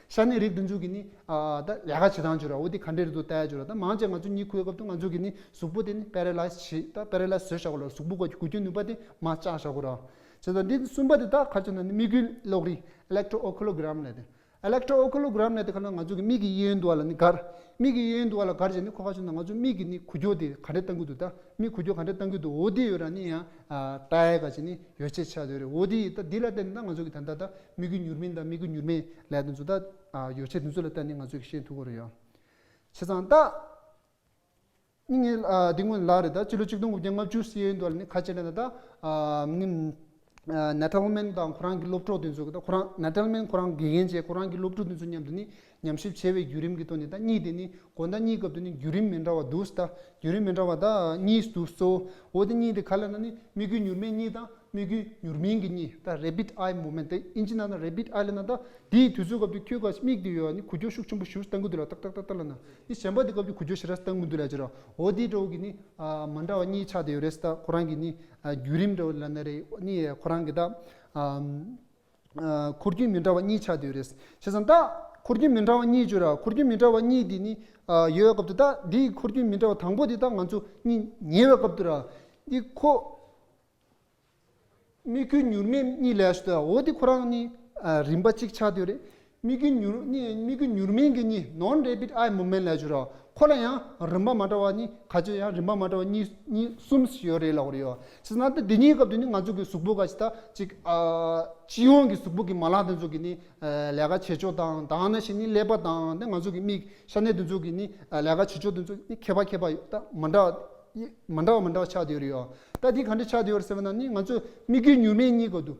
ཤ་གནད་རིགས་དེ་ཚོ་གི་ནི་ཨ་ད་ལས་ཀ་བྱེད་སྟངས་བྱོས་ར་འོ་དེ་ག་འདྲས་རེད་འདུག་ལྟ་ཡ་བྱོས་ར། ད་མང་ཆེ་ང་ཚོ་གཉིད་ཁུག་པའི་སྐབས་དུ་ང་ཚོ་གི་ནི་གཟུགས་པོ་དེ་ནི་པེ་ར་ལའིས་བྱེད་ད་པེ་ར་ལའིས་བཟོས་བཞག་གོ་ལ་གཟུགས་པོ་གི་འགུལ་སྐྱོད་ནུས་པ་དེ་མར་བཅག་བཞག་གོ་ར། བྱས་ཙང་འདི་གསུམ་པ་དེ་ད་ག་རེ་བྱས་ན་ནི་མིག་དཀྱུས་གློག་རིག electroencephalogram ལབ་དེ། electroencephalogram ལབ་དེ་ག་ལ་ང་ཚོ་གི་མིག་གི་གཡས་གཡོན་དུ་བ་ལ་ནི་སྒར། མིག་གི་གཡས་གཡོན་དུ་བ་ལ་སྒར་བྱས་ནི་ཁོ་ག་ཚོད་ན་ང་ཚོ་མིག་གི་ནི་འགུལ་སྐྱོད་དེ་ག་འདྲས་གཏང་གི་འདུག་ད་མིག་འགུལ་སྐྱོད་ག་འདྲས་གཏང་གི་འདུག་འོ་དེ་ཡོད་ར་ནི་ཡང་ལྟ་ཡ་ག་ཅིག་ནི་ཡོ་བྱད་ཆགས་བསྡད་རེད། འོ་དེ་ད་འདི་ལ་བརྟེན་ནས་ད་ང་ཚོ་གི་ད་ལྟ་ད་མིག་གི་མྱུར་མིན་དང་མིག་གི་མྱུར་མེད་ལབ་དེ་ཚོ་ད་ཡོ་བྱད་དེ་ཚོ་ལ་བརྟེན་ནས་ང་ཚོ་གི་ཤེས་ཐུབ་ཀྱི་རེད་ཡ། བྱས་ཙང་ད། ངས་ཨ་འདི་སྔོན་ལ་རེད་ད་སྤྱི་ལོ་ཆིག་སྟོང་དགུ་བརྒྱ་ལྔ་བཅུ་ཟེར་ཡོད་འདུག་ལ་ནི་ཁ་ཆེ་ལ་ན་ད་ཨ་ནི་ཨ་ནེ་ཐལ་མན་དང་ཁོ་རང་གི་སློབ་གྲོགས་དེ་ཚོ་གི་ད་ཁོ་རང་ནེ་ཐལ་མན་ཁོ་རང་དགེ་རྒན་བྱས་ཁོ་རང་གི་སློབ་ཕྲུག་དེ་ཚོ་མཉམ་དུ་ནི་ཉམས་ཞིབ་བྱས་པའི་བརྒྱུད་རིམ་གྱི་ཐོག་ནས་ད་གཉིད་དེ་ནི་དགོང་དག་གཉིད་སྐབས་དུ་ནི་བརྒྱུད་རིམ་མི་འདྲ་བ་འདུག་ད་བརྒྱུད་རིམ་མི་འདྲ་བ་ད་གཉིས་འདུག་སོ། འོ་དེ་གཉིད་དེ་ག་ལ་ན་ནི་མིག་གི་མྱུར་མའི་གཉིད་དང་། མིག་གི་མྱུར་མིན་གྱི་གཉིད་ད་rapid eye movement དེ་ཨིན་ཇི་ནང་ན་rapid eye ལབ་ན་ད་དེའི་དུས་ཚོད་སྐབས་དུ་ཁྱོད་ག་མིག་དེ་ཡོད་ནི་འགུལ་སྐྱོད་ཤུགས་ཆེན་པོ་ཞིག་བཏང་གི་འདུག་ལ་ཏག་ཏག་ཏག་ཏག་ལབ་ན་ནི་གཞན་པ་དེ་སྐབས་དུ་འགུལ་སྐྱོད་ཞེ་དྲག་བཏང་མི་འདུག་ལ་ཅི་ར། འོ་དེའི་འདྲ་བོ་གི་ནི་ཨ་མ་འདྲ་བ་གཉིས་ཆགས་བསྡད་ཡོད་རེད་ད། ཁོ་རང་གི་ནི་ཨ་བརྒྱུད་རིམ་འདྲ་བོ་ལབ་ན་རེད་ནི་ཁོ་རང་གི་ད་ཨ་ཨ་འཁོར་རྒྱུན་མི་འདྲ་བ་གཉིས་ཆགས་བསྡད་ཡོད་རེད། བྱས་ཙང་ད་ འཁོར་རྒྱུན་མི་འདྲ་བ་གཉིས་བརྗོད་ར། འཁོར་རྒྱུན་མི་འདྲ་བ་གཉིས་དེ་ནི་ཨ་ཡོད་སྐབས་དུ་ད་འདིའི་འཁོར་རྒྱུན་མི་འདྲ་བ་དང་པོ་དེ་ད་ང་ཚོ་གཉིས་ཉེ་བའི་སྐབས་དུ་ར། འདི་ཁོ་དམིགས་ཡུལ་མྱུར་མིན་གཉིས་ལས་ཞུ་ད། འོ་དེ་ཁོ་རང་ནི་ཨ་རིམ་པ་གཅིག་ཆགས་དེ་རེད། དམིགས་ཡུལ་མྱུར་ནི་དམིགས་ཡུལ་མྱུར་མིན་གྱི་གཉིས་non rapid eye movement ལས་ཞུ་ར། ཁོ་ལ་ཡང་རིམ་པ་མ་འདྲ་བ་གཉིས་ག་ཚོད་ཡང་རིམ་པ་མ་འདྲ་བ་གཉིས་གཉིས་གསུམ་ཞིག་ཡོད་རེད་ལབ་དགོས་རེད་ཡོད། ཅི་ཟེར་ན་ད་འདི་གཉིས་སྐབས་དུ་ནི་ང་ཚོ་གི་གཟུགས་པོ་ག་ཅི་ད་ཅིག་ཨ་སྤྱི་ཡོངས་ཀྱི་གཟུགས་པོ་གི་མ་ལག་དེ་ཚོ་གི་ནི་ཨ་ལས་ཀ་བྱེད་ཕྱོགས་དང་དེ་ནང་བཞིན་ནི་ཀླད་པ་དང་དེ་ང་ཚོ་གི་མིག་ཤ་གནད་དེ་ཚོ་གི་ནི་ཨ་ལས་ཀ་བྱེད་ཕྱོགས་དེ་ཚོ་ནི་ཁྱད་པར་ཁྱད་པར་ཡོད། ད་མ་འདྲ་བ་མ་འདྲ་བ་མ་འདྲ་བ་ཆགས་བསྡད་ཡོད་རེད་ཡོད། ད་འདི་ག་འདྲ་ཆགས་བསྡད་ཡོད་རེད་ཟེར་བ་ན་ནི་ང་ཚོ་དམིགས་ཡུལ་མྱུར་མིན་གཉིས་སྐབས་དུ།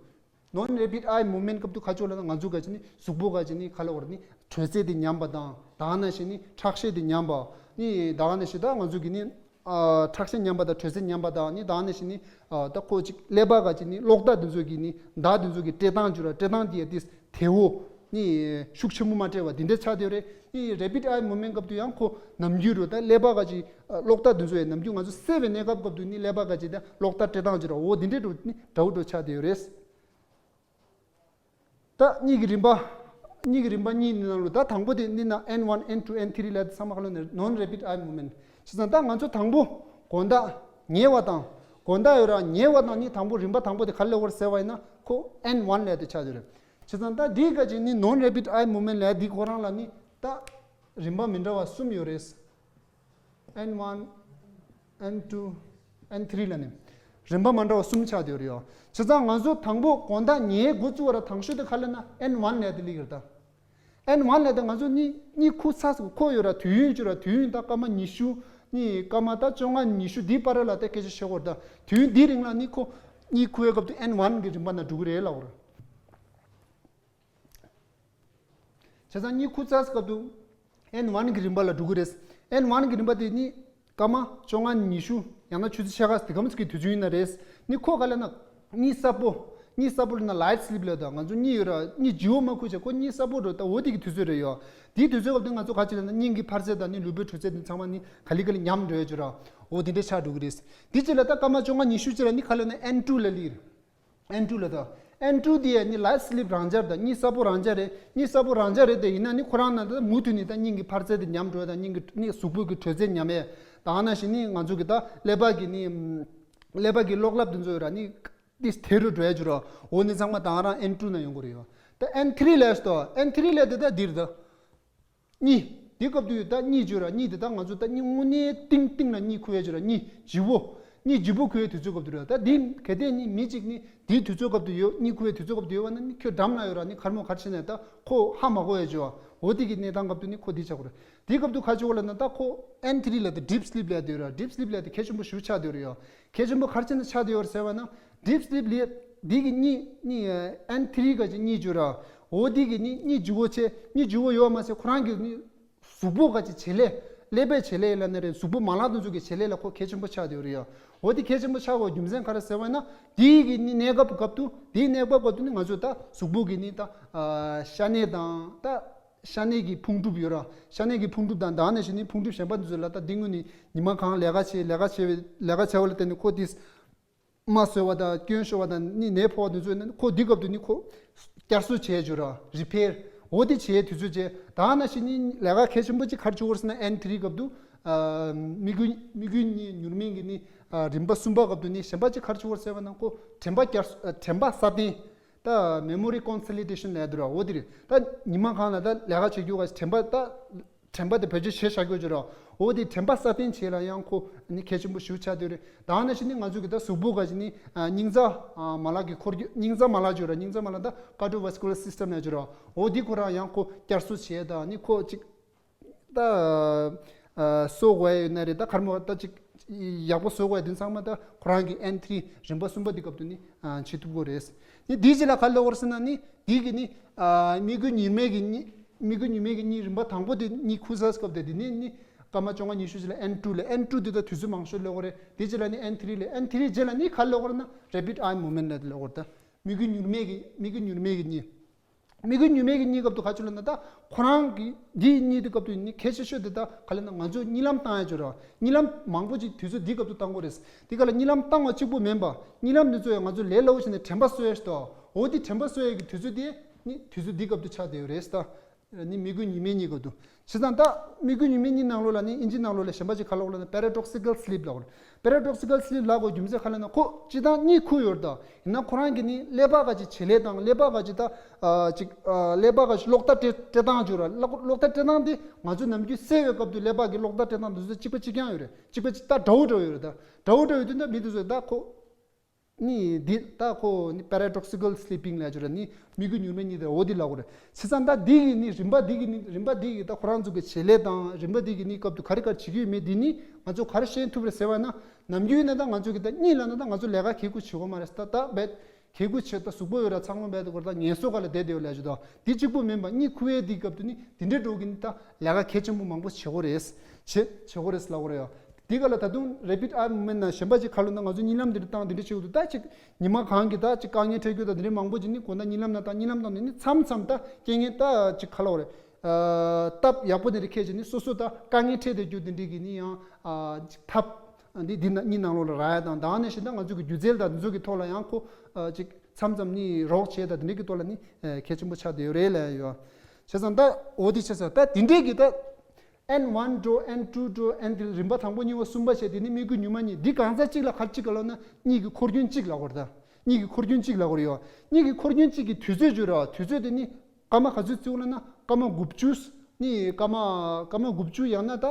Non rapid eye movement སྐབས་དུ་ག་ཅོག་ལ་ན་ང་ཚོ་ག་ཅི་ནི་གཟུགས་པོ་ག་ཅི་ནི་ཁ་ལ་བར་ནི་དྲོད་ཚད་དེ་ཉམས་པ་དང་དེ་ནང་བཞིན་ནི་ཁྲག་ཤེད་དེ་ཉམས་པ་ནི་དེ་ནང་བཞིན་ད་ང་ཚོ་གི་ནི་ཨ་ཁྲག་ཤེད་ཉམས་པ་དང་དྲོད་ཚད་ཉམས་པ་དང་ནི་དེ་ནང་བཞིན་ནི་ཨ་ད་ཁོ་ཅིག་ཀླད་པ་ག་ཅི་ནི་གློག་བརྡ་དེ་ཚོ་གི་ནི་བརྡ་དེ་ཚོ་གི་སྤྲད་སྟངས་བྱུ་ར་སྤྲད་སྟངས་དེ་ཡ་དེ་དལ་བོ་ནི་ཤུགས་ཆེན་པོ་མ་སྤྲད་པ་དེ་འདྲ་ཆགས་བསྡད་ཡོད་རེད། ནི་rapid eye movement སྐབས་དུ་ཡང་ཁོ་ནམ་རྒྱུན་རུ་ད་ཀླད་པ་ག་ཅི་ཨ་གློག་བརྡ་དེ་ཚོ་ཡ་ནམ་རྒྱུན་ང་ཚོ་སད་པའི་གནས་སྐབས་སྐབས་དུ་ནི་ཀླད་པ་ག་ཅི་ད་གློག་བརྡ་སྤྲད་སྟངས་བྱུ་ར་འོ་དེ་འདྲ་འགྲོ་ནི་འདྲ་བོ་འགྲོ་ཆགས་བསྡད་ཡོད་རེད། ད་གཉིས་ཀྱི་རིམ་པ། གཉིས་ཀྱི་རིམ་པ་གཉིས་ནི་ནང་ལོ་ད་དང་པོ་དེ་འདི་ན་N one N two N three ལ་ཚང་མ་ཁ་ལོ་ནས་non rapid eye movement། བྱས་ཙང་ད་ང་ཚོ་དང་པོ་དགོང་དག་ཉལ་བ་དང་དགོང་དག་ཡོད་ར་ཉལ་བ་དང་གཉིས་དང་པོ་རིམ་པ་དང་པོ་དེ་ག་ལ་ལེགས་པར་ཟེར་བ་ཡིན་ན་ཁོ་N one ལས་དེ་ཆགས་ཡོད་རེད། བྱས་ཙང་ད་འདིའི་ཁ་ཅིག་ནི་non rapid eye movement ལས་འདི་ཁོ་རང་ལ་ནི་ད་རིམ་པ་མི་འདྲ་བ་གསུམ་ཡོད་རེད། N one N two N three ལ་ནི་རིམ་པ་མ་འདྲ་བ་གསུམ་ཆགས་བསྡད་ཡོད་རེད་ཡོ། བྱས་ཙང་ང་ཚོ་དང་པོ་དགོང་དག་ཉལ་འགོ་བཙུགས་པ་ར་དང་ཤོས་དེ་ག་ལ་ན་N one ལས་དེ་ལི་གིར་ད། N one ལས་དེ་ང་ཚོ་གཉིད་གཉིད་ཁུག་ཚར་སོང་ཁོ་ཡོད་ར་དུས་ཡུན་བཅུ་ར་དུས་ཡུན་ད་སྐར་མ་ཉི་ཤུ་གཉིས་སྐར་མ་ད་བཅོ་ལྔ་ཉི་ཤུ་འདི་བར་ལ་ད་སྐད་ཆ་བཤད་དགོས་རེད་ད། དུས་ཡུན་འདི་རིང་ལ་ནི་ཁོ་གཉིད་ཁུག་པའི་སྐབས་དུ་N one གི་རིམ་པ་ན་འགྲོ་གི་རེད་ལབ་དགོས་རེད། བྱས་ཙང་གཉིད་ཁུག་ཚར་སྐབས་དུ་N one གི་རིམ་པ་ལ་འགྲོ་གི་རེད། N one གི་རིམ་པ་དེ་ནི་སྐར་མ་བཅོ་ལྔ་ཉི་ཤུ་ཡང་ན་ཆུ་ཚོད་ཕྱེད་ཀ་དེ་གམ་ཚིག་གི་དུས་ཚོད་ཡིན་ན་རེད། ནི་ཁོ་ག་ལ་ན་གཉིད་གསལ་པོ། གཉིད་གསལ་པོ་ལ་ན་light sleep ལབ་ད་ང་ཚོ་གཉིད་ཡོད་ར་གཉིད་ལྗིད་པོ་མ་ཁུག་བྱས་ཁོ་གཉིད་གསལ་པོ་འགྲོ་ད་འོ་དེ་གི་དུས་ཚོད་རེད་ཡོ། དེའི་དུས་ཚོད་སྐབས་དུ་ང་ཚོ་ག་ཅི་ལ་ན་སྙིང་གི་འཕར་ཚད་དང་ནི་ལུས་པོའི་དྲོད་ཚད་དེ་ཚང་མ་ནི་ག་ལི་ག་ལི་ཉམས་འགྲོ་ཡོད་ཅུ་ར། འོ་དེ་འདྲའི་ཆགས་འགྲོ་གི་རེད། དེ་ཅི་ལ་ད་སྐར་མ་བཅོ་ལྔ་ཉི་ཤུ་ཅི་ལ་ནི་ག་ལ་ན་N two ལ་ལི་རེད། N two ལ་ད། N two དེ་ཡ་ནི་light sleep རང་འཇགས་དང་གཉིད་གསལ་པོ་རང་འཇགས་རེད། གཉིད་གསལ་པོ་རང་འཇགས་རེད་དེ་ཡིན་ན་ནི་ཁོ་རང་ན་ད་མུ་མཐུད་ནི་ད་སྙིང་གི་འཕར་ཚད་དེ་ཉམས་འགྲོ་ཡ་དང་སྙིང་གི་ནི་གཟུགས་པོ་གི་དྲོད་ཚད་ཉམས་ཡ། ད་ཨ་ན་བཞིན་ནི་ང་ཚོ་གི་ད་ཀླད་པ་གི་ནི་ཀླད་པ་གི་གློག་ཀླད་དེ་ཚོ་ཡོད་ར་ནི་ཏིས་དེ་རུ་འགྲོ་ཡ་ཅུ་ར། འོ་ནི་ཚང་མ་ད་ང་རང་N two ན་ཡོང་གི་རེད་ཡོ། ད་N three ལས་སྟོ་N three ལས་དེ་ད་འདིར་ད། གཉིད། འདི་སྐབས་དུ་ཡོད་ད་གཉིད་བརྗོད་ར་གཉིད་དེ་ད་ང་ཚོ་ད་གཉིད་དངོས་གནས་གཏིང་གཏིང་ལ་གཉིད་ཁུག་ཡས་བརྗོད་ར་གཉིད་ལྗིད་པོ། གཉིད་ལྗིད་པོ་ཁུག་ཡས་དུས་ཚོད་སྐབས་དུ་ར་ད་འདི་གལ་ཏེ་ནི་མི་གཅིག་ནི་དེའི་དུས་ཚོད་སྐབས་དུ་ཡོད་གཉིད་ཁུག་ཡས་དུས་ཚོད་སྐབས་དུ་ཡོད་བ་ན་ནི་ཁྱོད་འགྲམ་ལ་ཡོད་ར་ནི་གར་མོ་གར་ཕྱིན་ནས་ད་ཁོ་ཧ་མ་གོ་ཡས་བརྗོད་འོ་དེ་གི་གནས་སྟངས་སྐབས་དུ་ནི་ཁོ་འདི་ཆགས་གོ་ར། དེའི་སྐབས་དུ་ཁ་ཆུ་བ་ལ་ན་ད་ཁོ་N three ལ་དེ་deep sleep ལ་དེ་ཡོད་ར་deep sleep ལ་དེ་གལ་ཆེན་པོ་ཞུ་ཆགས་དེ་ཡོད་ར་ཡོ། གལ་ཆེན་པོ་གར་ཕྱིན་ན་ཆགས་དེ་ཡོད་ར་ཟེར་བ་ན། Deep sleep ལས་འདི་གི་གཉིད་གཉིད་N three ག་ཅིག་གཉིད་བརྗོད་ར། འོ་འདི་གི་གཉིད་གཉིད་ལྗིད་པོ་ཆེ་གཉིད་ལྗིད་པོ་ཡོད་མ་ཟད་ཁོ་རང་གི་གཉིད་གཟུགས་པོ་ག་ཅིག་བྱེད་ལས་ཀླད་པའི་བྱེད་ལས་ལ་ནི་རེད་གཟུགས་པོ་མ་ལག་དེ་ཚོ་གི་བྱེད་ལས་ལ་ཁོ་གལ་ཆེན་པོ་ཆགས་བསྡད་ཡོད་རེད་ཡ། འོ་འདི་གལ་ཆེན་པོ་ཆགས་དགོས་རྒྱུ་མཚན་ག་རེ་ཟེར་བ་ན་འདི་གི་གཉིད་གནས་སྐབས་སྐབས་དུ་འདིའི་གནས་སྐབས་སྐབས་དུ་ནི་ང་ཚོ་ད་གཟུགས་པོ་གི་ནི་ད་ཤ་གནད་དང་ད་ཤ་གནད་ཀྱི་ཕུང་གྲུབ་ཡོད་ར་ཤ་གནད་ཀྱི་ཕུང་གྲུབ་དང་ད་ནས་ཤི་ནི་ཕུང་གྲུབ་གཞན་པ་འདི་ཚོ་ལ་ད་འདི་དངོས་ནི་ཉི་མ་གང་ལས་ཀ་བྱེད་ལས་ཀ་བྱེད་པའི་ལས་ཀ་བྱ་བ་ལ་བརྟེན་ནས་ཁོ་དེ། རྨ་སོས་པ་དང་སྐྱོན་ཤོར་བ་དང་ནི་ནད་ཕོག་པ་དེ་ཚོ་ནི་ཁོ་འདི་སྐབས་དུ་ནི་ཁོ་བསྐྱར་གསོ་བྱས་བཅུག་ར་repair འོ་དེ་བྱས་དུས་ཚོད་བྱས་ད་ནང་བཞིན་ནི་ལས་ཀ་གལ་ཆེན་པོ་ཅིག་ག་རེ་བྱེད་དགོས་ཟེར་ན་N three སྐབས་དུ་ཨ་དམིགས་ཡུལ་དམིགས་ཡུལ་གཉིས་མྱུར་མིན་གྱི་ནི་ཨ་རིམ་པ་གསུམ་པ་སྐབས་དུ་ནི་གཞན་པ་ཅིག་ག་རེ་བྱེད་དགོས་ཟེར་བ་ན་ཁོ་དྲན་པ་བསྐྱར་གསོ་ཨ་དྲན་པ་སྲ་བརྟན་ད་memory consolidation ལབ་འདུག་ར་འོ་དེ་རེད། ད་ཉི་མ་གང་ལ་ད་ལས་ཀ་བྱེད་རྒྱུ་ག་དྲན་པ་ད། དྲན་པ་དེ་བེད་སྤྱོད་བྱེད་བཞག་རྒྱུ་ཅིག་རོ། འོ་དེ་དྲན་པ་སྲ་བརྟན་བྱེད་ལ་ཡང་ཁོ་ནི་གལ་ཆེན་པོ་ཞིག་ཆགས་བསྡད་རེད། ད་ནང་བཞིན་ནི་ང་ཚོ་གི་ད་གཟུགས་པོ་ག་ཅི་ནི་ཨ་སྙིང་རྩ་ཨ་མ་ལག་གི་འཁོར་རྒྱུ་སྙིང་རྩ་མ་ལག་ཅིག་རོ། སྙིང་རྩ་མ་ལག་ད་cardiovascular system ལབ་ཅིག་རོ། འོ་དེ་ཁོ་རང་ཡང་ཁོ་བསྐྱར་གསོ་བྱེད་ད་ནི་ཁོ་ཅིག་ད་ཨ་གསོ་དགོས་ཡོད་ན་རེད། ད་གར་མོ་ད་ཅིག་ཡག་པོ་བཟོ་དགོས་ཡ་དེ་ཚང་མ་ད་ཁོ་རང་གི་N three རིམ་པ་གསུམ་པ་དེ་སྐབས་དུ་ནི་ཨ་བྱེད་ཐུབ་ཀྱི་རེད། ནི་དེའི་རྗེས་ལ་ག་ལབ་དགོས་རེད་ཟེར་ན་ནི་དེ་གི་ནི་ཨ་དམིགས་ཡུལ་ཉེར་མེད་ཀྱི་ནི། དམིགས་ཡུལ་ཉེར་མེད་ཀྱི་གཉིད་རིམ་པ་དང་པོ་དེ་གཉིད་ཁུག་ཚར་སྐབས་དེ་དེ་ནས་ནི་སྐར་མ་བཅོ་ལྔ་ཉི་ཤུ་ཅིག་ལ་N two ལས་N two དེ་ད་དུས་ཚོད་མང་ཤོས་ལོག་རེད། དེ་རྗེས་ལ་ནི་N three ལས་N three རྗེས་ལ་ནི་ག་ལོག་རེད་ན་rapid eye movement ལ་ལོག་རེད། ད་དམིགས་ཡུལ་ཉེར་མེད་ཀྱི་དམིགས་ཡུལ་ཉེར་མེད་ཀྱི་གཉིད། དམིགས་ཡུལ་ཉེར་མེད་ཀྱི་གཉིད་སྐབས་དུ་ག་ཅི་ལབ་ན་ད་ཁོ་རང་གི་འདིའི་གཉིད་དེ་སྐབས་དུ་ནི་གལ་ཆེ་ཤོས་དེ་ད་ག་ལབ་ན་ང་ཚོ་གཉིད་ལམ་བཏང་ཡ་ཅིག་རེད། གཉིད་ལམ་མང་པོ་ཅིག་དུས་ཚོད་འདིའི་སྐབས་དུ་བཏང་དགོས་རེད། དེ་ག་ལ་གཉིད་ལམ་བཏང་བ་གཅིག་པུ་མིན་པ་གཉིད་ལམ་འདི་ཚོ་ཡང་ང་ཚོ་ལས་སླ་བོ་བྱས་ནས་དྲན་པ་གསོ་ཡ་ཞིག་ད། འོ་དེ་དྲན་པ་གསོ་ཡ་གི་དུས་ཚོད་དེ་ནི་དུས་ཚོད་འདིའི་སྐབས་དུ་ཆགས་བསྡད་ཡོད་རེད་ད། ནི་མི་འགུལ་ཉི་མའི་གཉིད་སྐབས་དུ། བྱས་ཙང་ད་མི་འགུལ་ཉི་མའི་གཉིད་ནང་ལོགས་ལ་ནི་ཨིན་ཇི་ནང་ལོགས་ལ་གཞན་པ་ཅིག་ག་ལབ་དགོས་ལབ་ན་paradoxical sleep ལབ་དགོས་རེད། Paradoxical sleep ལབ་དགོས་རྒྱུ་མཚན་ག་ལབ་ན་ཁོ་སྤྱིར་བཏང་གཉིད་ཁུག་ཡོད་རེད་ད། ཡིན་ན་ཁོ་རང་གི་ནི་ཀླད་པ་ག་ཅིག་བྱེད་ལས་དང་ཀླད་པ་ག་ཅིག་ད་ཨ་ཅིག་ཨ་ཀླད་པ་ག་ཅིག་གློག་བརྡ་སྤྲད་སྤྲད་སྟངས་བརྗོད་ར། གློག་གློག་བརྡ་སྤྲད་སྟངས་དེ་ང་ཚོ་ནམ་རྒྱུན་སད་པའི་སྐབས་དུ་ཀླད་པ་གི་གློག་བརྡ་སྤྲད་སྟངས་དེ་ཚོ་གཅིག་པ་གཅིག་རྐྱང་ཡོད་རེད། གཅིག་པ་གཅིག་ད་འདྲ་བོ་འདྲ་བོ་ཡོད་རེད་ད། འདྲ་བོ་འདྲ་བོ་ཡོད་དུས་ད་མི་དེ་ཚོ་ད་ཁོ་ནི་འདི་ད་ཁོ་ནི་paradoxical sleeping ལབ་ཀྱི་རེད། ནི་མི་འགུལ་མྱུར་མའི་གཉིད་དེ་འོ་འདི་ལབ་དགོས་རེད། བྱས་ཙང་ད་འདི་གི་ནི་རིམ་པ་འདི་གི་ནི་རིམ་པ་འདི་གི་ད་ཁོ་རང་ཚོ་གི་བྱེད་ལས་དང་རིམ་པ་འདི་གི་ནི་སྐབས་དུ་ག་རེ་ག་རེ་བྱེད་ཀྱི་ཡོད་མེད་འདི་ནི་ང་ཚོ་ག་རེ་ཤེས་ཐུབ་རེད་ཟེར་བ་ན། ནམ་རྒྱུན་ན་ད་ང་ཚོ་གི་ད་གཉིད་ལ་ན་ད་ང་ཚོ་ལས་ཀ་གལ་ཁུ་བྱེད་དགོས་མ་རེད། ད་ད་བེད་གལ་ཁུ་བྱེད་ད་གཟུགས་པོ་ཡོད་ར་ཚང་མ་བེད་དུ་གོ་ད་ངལ་གསོ་ག་ལ་བསྡད་བསྡད་ཡོད་ལས་ཞུ་ད། འདི་གཅིག་པུ་མིན་པ་གཉིད་ཁུ་བའི་འདི་སྐབས་དུ་ནི་འདི་འདྲའི་འགྲོ་གི་ནི་ད་ལས་ཀ་གལ་ཆེན་པོ་མང་པོ་བྱེད་དགོས་རེད། བྱེད་བྱེད་དགོས་རེད་ལབ་དགོས་རེད་ཡ། འདི་ག་ལ་ད་དུང་rapid eye movement ན་གཞན་པ་ཅིག་ག་ལ་ན་ང་ཚོ་གཉིད་ལམ་འདི་འདྲ་བཏང་འདི་འདྲ་བྱེད་དགོས་འདུག་ད་ཅིག་ཉི་མ་གང་གི་ད་ཅིག་དཀའ་ངལ་འཕྲད་རྒྱུ་ད་འདི་འདྲ་མང་པོ་ཅིག་ནི་དགོང་དག་གཉིད་ལམ་ན་ད་གཉིད་ལམ་བཏང་ནི་ནི་མཚམས་མཚམས་ད་རྐྱེན་ངན་ད་ཅིག་ག་ལ་བ་རེད། སྟབས་ཡག་པོ་འདི་འདྲ་ཁྱེད་ཅིག་ནི་སོ་སོ་ད་དཀའ་ངལ་འཕྲད་བསྡད་རྒྱུ་འདི་འདྲ་གི་ནི་ཡང་ཅིག་ཐབས་འདི་འདི་ན་གཉིད་ནང་ལོགས་ལ་རག་ཡ་དང་། ད་ནས་གཞན་ད་ང་ཚོ་གི་སྒྱུ་རྩལ་དང་འདི་ཚོ་གི་ཐོག་ལ་ཡང་ཁོ་ཅིག་མཚམས་མཚམས་ནི་རོགས་བྱས་ད་འདི་འདྲ་གི་ཐོག་ལ་ནི་གལ་ཆེན་པོ་ཆགས་བསྡད་ཡོད་རེད་ལབ་ཡོད། བྱས་ཙང་ད་འོ་འདི་བྱས་ཙང་ད་འདི་འདྲ་གི་ད། N one འགྲོ། N two འགྲོ། N three རིམ་པ་དང་པོ་གཉིས་པ་གསུམ་པ་བྱས་དེ་ནི་མི་འགུལ་མྱུར་མ་གཉིད། འདི་གང་ཚ་གཅིག་ལ་ག་རེ་གཅིག་ག་ལབ་ན་གཉིད་ཀྱི་འཁོར་རྒྱུན་གཅིག་ལབ་དགོས་རེད་ད། གཉིད་ཀྱི་འཁོར་རྒྱུན་གཅིག་ལབ་དགོས་རེད་ཡོད། གཉིད་ཀྱི་འཁོར་རྒྱུན་གཅིག་གི་དུས་ཚོད་བརྗོད་ར། དུས་ཚོད་དེ་ནི་སྐར་མ་ག་ཚོད་བརྩི་དགོས་ལབ་ན་སྐར་མ་དགུ་བཅུ། ནི་སྐར་མ་སྐར་མ་དགུ་བཅུ་ཡང་ན་ད་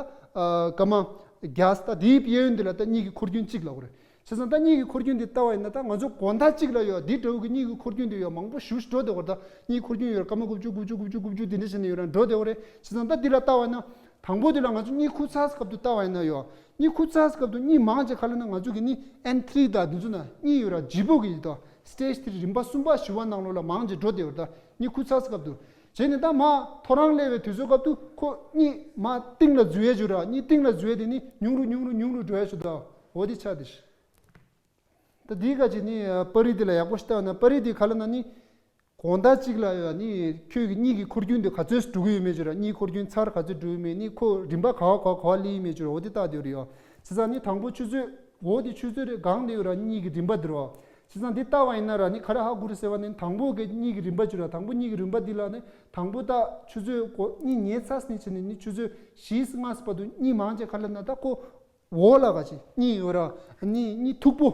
སྐར་མ་བརྒྱ། ད་དེའི་གཡས་གཡོན་འདི་ལ་ད་གཉིད་ཀྱི་འཁོར་རྒྱུན་གཅིག་ལབ་དགོས་རེད། བྱས་ཙང་ད་གཉིད་ཀྱི་འཁོར་རྒྱུན་འདི་ལྟ་བ་ཡིན་ན་ད་ང་ཚོ་དགོང་དག་གཅིག་ལ་ཡོད་འདི་འདྲ་བོ་གི་གཉིད་ཀྱི་འཁོར་རྒྱུན་འདི་ཡོད་མང་པོ་ཞེ་པོ་ཅིག་འགྲོ་བསྡད་ཡོད་རེད་ད། གཉིད་འཁོར་རྒྱུན་ཡོད་རེད། སྐར་མ་དགུ་བཅུ་དགུ་བཅུ་དགུ་བཅུ་དགུ་བཅུ་འདི་འདྲ་བྱས་ནས་ཡོད་རེད། འགྲོ་བསྡད་ཡོད་རེད། བྱས་ཙང་ད་འདི་ལ་ལྟ་བ་ཡིན་ན་དང་པོ་འདི་ལ་ང་ཚོ་གཉིད་ཁུག་ཚར་སྐབས་དུ་ལྟ་བ་ཡིན་ན་ཡོད། གཉིད་ཁུག་ཚར་སྐབས་དུ་གཉིད་མང་ཆེ་ག་ལབ་ན་ང་ཚོ་གི་ནི་N three དང་འདི་ཚོ་ན་གཉིད་ཡོད་ར་ལྗིད་པོ་གི་ཡིན་ད། Stage three རིམ་པ་གསུམ་པ་བཞི་པ་ནང་ལོགས་ལ་མང་ཆེ་འགྲོ་བསྡད་ཡོད་རེད་ད། གཉིད་ཁུག་ཚར་སྐབས་དུ། བྱས་ནས་ད་མ་ཐོ་རངས་སླེབས་པའི་དུས་ཚོད་སྐབས་དུ་ཁོ་གཉིད་མ་གཏིང་ལ་འཛུལ་ཡས་བྱུང་ར། གཉིད་གཏིང་ལ་འཛུལ་ཡས་དེ་ནི་ཉུང་རུ་ཉུང་རུ་ཉུང་རུ་འགྲོ་ཡས་བྱུང་ད། འོ་དེ་ཆགས་དེ། ད་དེའི་ཁ་ཅིག་ནི་པར་རིས་དེ་ལ་ཡག་པོ་ཞིག་ལྟ་བ་ན་པར་རིས་དེ་ག་ལབ་ན་ནི། དགོང་དག་གཅིག་ལ་ཡོད་ནི་ཁྱོད་ཀྱི་གཉིད་ཀྱི་འཁོར་རྒྱུན་དེ་ག་ཚོད་འགྲོ་གི་ཡོད་མེད་བྱུང་ར། གཉིད་འཁོར་རྒྱུན་ཚར་ག་ཚོད་འགྲོ་ཡོད་མེད་ནི་ཁོ་རིམ་པ་ག་བ་ག་བ་ག་བ་སླེབས་ཡོད་མེད་བྱུང་ར། འོ་དེ་ལྟ་དེ་རེད་ཡོད། བྱས་ཙང་ནི་དང་པོ་ཆུ་ཚོད། འོ་དེ་ཆུ་ཚོད་རེ་གང་དེ་ཡོད་ར་གཉིད་ཀྱི་རིམ་པ་དེ་རེད་བ། བྱས་ཙང་འདི་ལྟ་བ་ཡིན་ན་ར་ནི་ག་རེ་ཧ་གོ་རེད་ཟེར་བ་ནི་དང་པོ་གི་གཉིད་ཀྱི་རིམ་པ་བྱུང་ར། དང་པོ་གཉིད་ཀྱི་རིམ་པ་འདི་ལ་ནི་དང་པོ་ད་ཆུ་ཚོད་གོ་གཉིད་ཉལ་ཚར་ནས་བྱས་ནས་ནི་ཆུ་ཚོད་བཞི་ལྔ་བར་དུ་གཉིད་མང་ཆེ་ག་ལབ་ན་ད་ཁོ། འོག་ལ་ག་ཅིག་གཉིད་ཡོད་ར། གཉིད་གཉིད་མཐུག་པོ།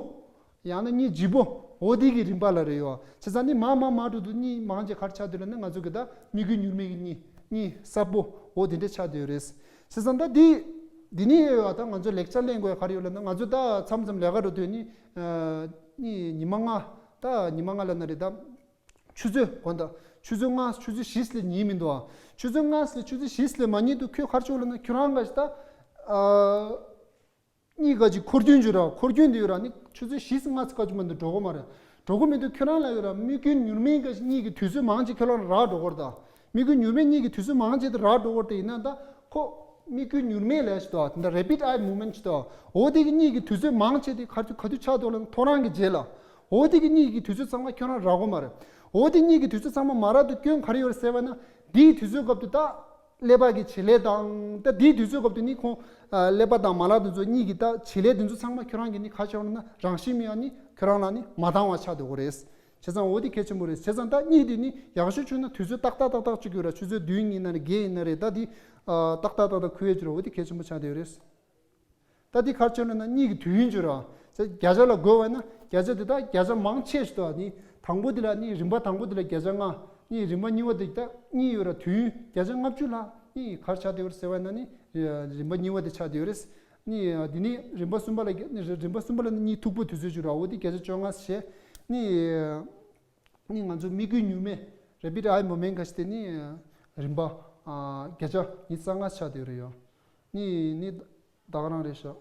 ཡང་ན་གཉིད་ལྗིད་པོ། འོ་དེ་གི་རིམ་པ་ལ་རེད་ཡོད། བྱས་ཙང་ནི་མ་མ་མ་འགྲོ་དུས་གཉིད་མང་ཆེ་ག་རེ་ཆགས་བསྡད་ལབ་ན་ང་ཚོ་གི་ད་མི་འགུལ་མྱུར་མའི་གི་གཉིད་གཉིད་སྲབ་པོ་འོ་དེ་འདྲ་ཆགས་བསྡད་ཡོད་རེད། བྱས་ཙང་ད་འདི་འདི་ནི་ཡོད་ཡོད་ད་ང་ཚོ་ལེགས་ཆ་ལེན་དགོས་ག་རེ་ཡོད་ལབ་ན་ང་ཚོ་ད་མཚམས་མཚམས་ལས་ཀ་འགྲོ་དུས་ནི་ནི་ཉི་མ་ལྔ་ད་ཉི་མ་ལྔ་ལབ་ན་རེད་ད། ཆུ་ཚོད་དགོང་དག་ཆུ་ཚོད་ལྔ་ཆུ་ཚོད་བཞི་ལས་ཉིན་མི་འདུག་ཨ། ཆུ་ཚོད་ལྔ་ལས་ཆུ་ཚོད་བཞི་ལས་མ་ཉིན་འདུག་ཁྱོད་ག་རེ་བྱེད་ལབ་ན་ཁྱོད་རང་ག་ཞིག་ད། ཨ། གཉིད་ག་ཅིག་འཁོར་རྒྱུན་བྱུང་ར་འཁོར་རྒྱུན་འདི་ཡོད་ར་ནི་ཆུ་ཚོད་བཞི་ལྔ་ཙམ་ག་ཅིག་མ་འདུག་འགྲོ་གི་མ་རེད། འགྲོ་གི་མི་འདུག་ཁྱོད་རང་ལ་ཡོད་ར་མི་ཀུན་མྱུར་མའི་ག་ཅིག་གཉིད་ཀྱི་དུས་ཚོད་མང་ཆེ་ཁྱོད་རང་རག་འགྲོ་གི་རེད་ད། མི་ཀུན་མྱུར་མའི་གཉིད་ཀྱི་དུས་ཚོད་མང་ཆེ་དེ་རག་འགྲོ་གི་རེད་ད། ཡིན་ན་ད་ཁོ་མི་ཀུན་མྱུར་མའི་ལས་ཞིག་ད་དེ་འདྲ་rapid eye movement ཞིག་ད། འོ་དེ་གི་གཉིད་ཀྱི་དུས་ཚོད་མང་ཆེ་དེ་ག་དུས་ག་དུས་ཆགས་འདུག་ལབ་ན་ཐོ་རངས་ཀྱི་རྗེས་ལ། འོ་དེ་གི་གཉིད་ཀྱི་དུས་ཚོད་ཚང་མ་ཁྱོད་རང་རག་གི་མ་རེད། འོ་དེ་གཉིད་ཀྱི་དུས་ཚོད་ཚང་མ་མ་རག་དུས་སྐྱོན་ག་རེ་ཡོད་རེད་ཟེར་བ་ན། འདིའི་དུས་ཚོད་སྐབས་དུ་ད་ཀླད་པ་གི་བྱེད་ལས་དང་ད་འདིའི་དུས་ཚོད་སྐབས་དུ་ནི་ཁོང་ཀླད་པ་དང་མ་ལག་དེ་ཚོ་གཉིད་ཀྱི་ད་བྱེད་ལས་དེ་ཚོ་ཚང་མ་ཁྱོད་རང་གི་ནི་ག་ཆགས་ན་རང་བཞིན་མེད་ཡ་ནི་ཁྱོད་རང་ལ་ནི་མ་འདང་བ་ཆགས་འདུག་གི་རེད། བྱས་ཙང་འོ་དེ་གལ་ཆེན་པོ་རེད། བྱས་ཙང་ད་གཉིད་དེ་ནི་ཡག་ཤོས་བྱུང་ན་དུས་ཚོད་ཏག་ཏག་ཏག་ཏག་གཅིག་ཡོད་ར། ཆུ་ཚོད་བདུན་ཡིན་ན་རེད་བརྒྱད་ཡིན་ན་རེད་ད་དེ་ཏག་ཏག་ཏག་ཏག་ཁུ་ཡས་གཅིག་ར། འོ་དེ་གལ་ཆེན་པོ་ཆགས་བསྡད་ཡོད་རེད། ད་འདི་ག་རེ་བྱས་ན་ན་གཉིད་ཀྱི་དུས་ཡུན་བྱས་ར། བརྒྱ་ཆ་ལ་བགོས་པ་ན་བརྒྱ་ཆ་འདི་དག་བརྒྱ་ཆ་མང་ཆེ་ཞིག་ཏུ་ནི་དང་པོ་འདི་ལ་ནི་རིམ་པ་དང་པོ་འདི་ལ་བརྒྱ་ཆ་ལྔ། ནི་རིམ་པ་གཉིས་པ་འདི་དག་གཉིད་ཡོད་ར་དུས་ཡུན་བརྒྱ་ཆ་ལྔ་བཅུ་ལ་ནི་ག་རེ་ཆགས་བསྡད་ཡོད་རེད་ཟེར་བ་ན་ནི་རིམ་པ་གཉིས་པ་འདི་ཆགས་བསྡད་ཡོད་རེད། ནི་འདི་ནི་རིམ་པ་གསུམ་པ་ལ་ནི་རིམ་པ་གསུམ་པ་ལ་ནི་གཉིད་མཐུག་པོ་དུས་ཚོད་བྱས་ར། འོ་འདི་བརྒྱ་ཆ་བཅོ་ལྔ་བྱས། ནི་ནི་ང་ཚོ་མི་ཀུན་མྱུར་མའི་rapid eye movement ག་ཞིག་དེ་ནི་རིམ་པ་བརྒྱ་ཆ་ཉི་ཤུ་རྩ་ལྔ་ཆགས་བསྡད་ཡོད་རེད་ཡོད། ནི་ནི་ད་ག་རང་རེད་ཤག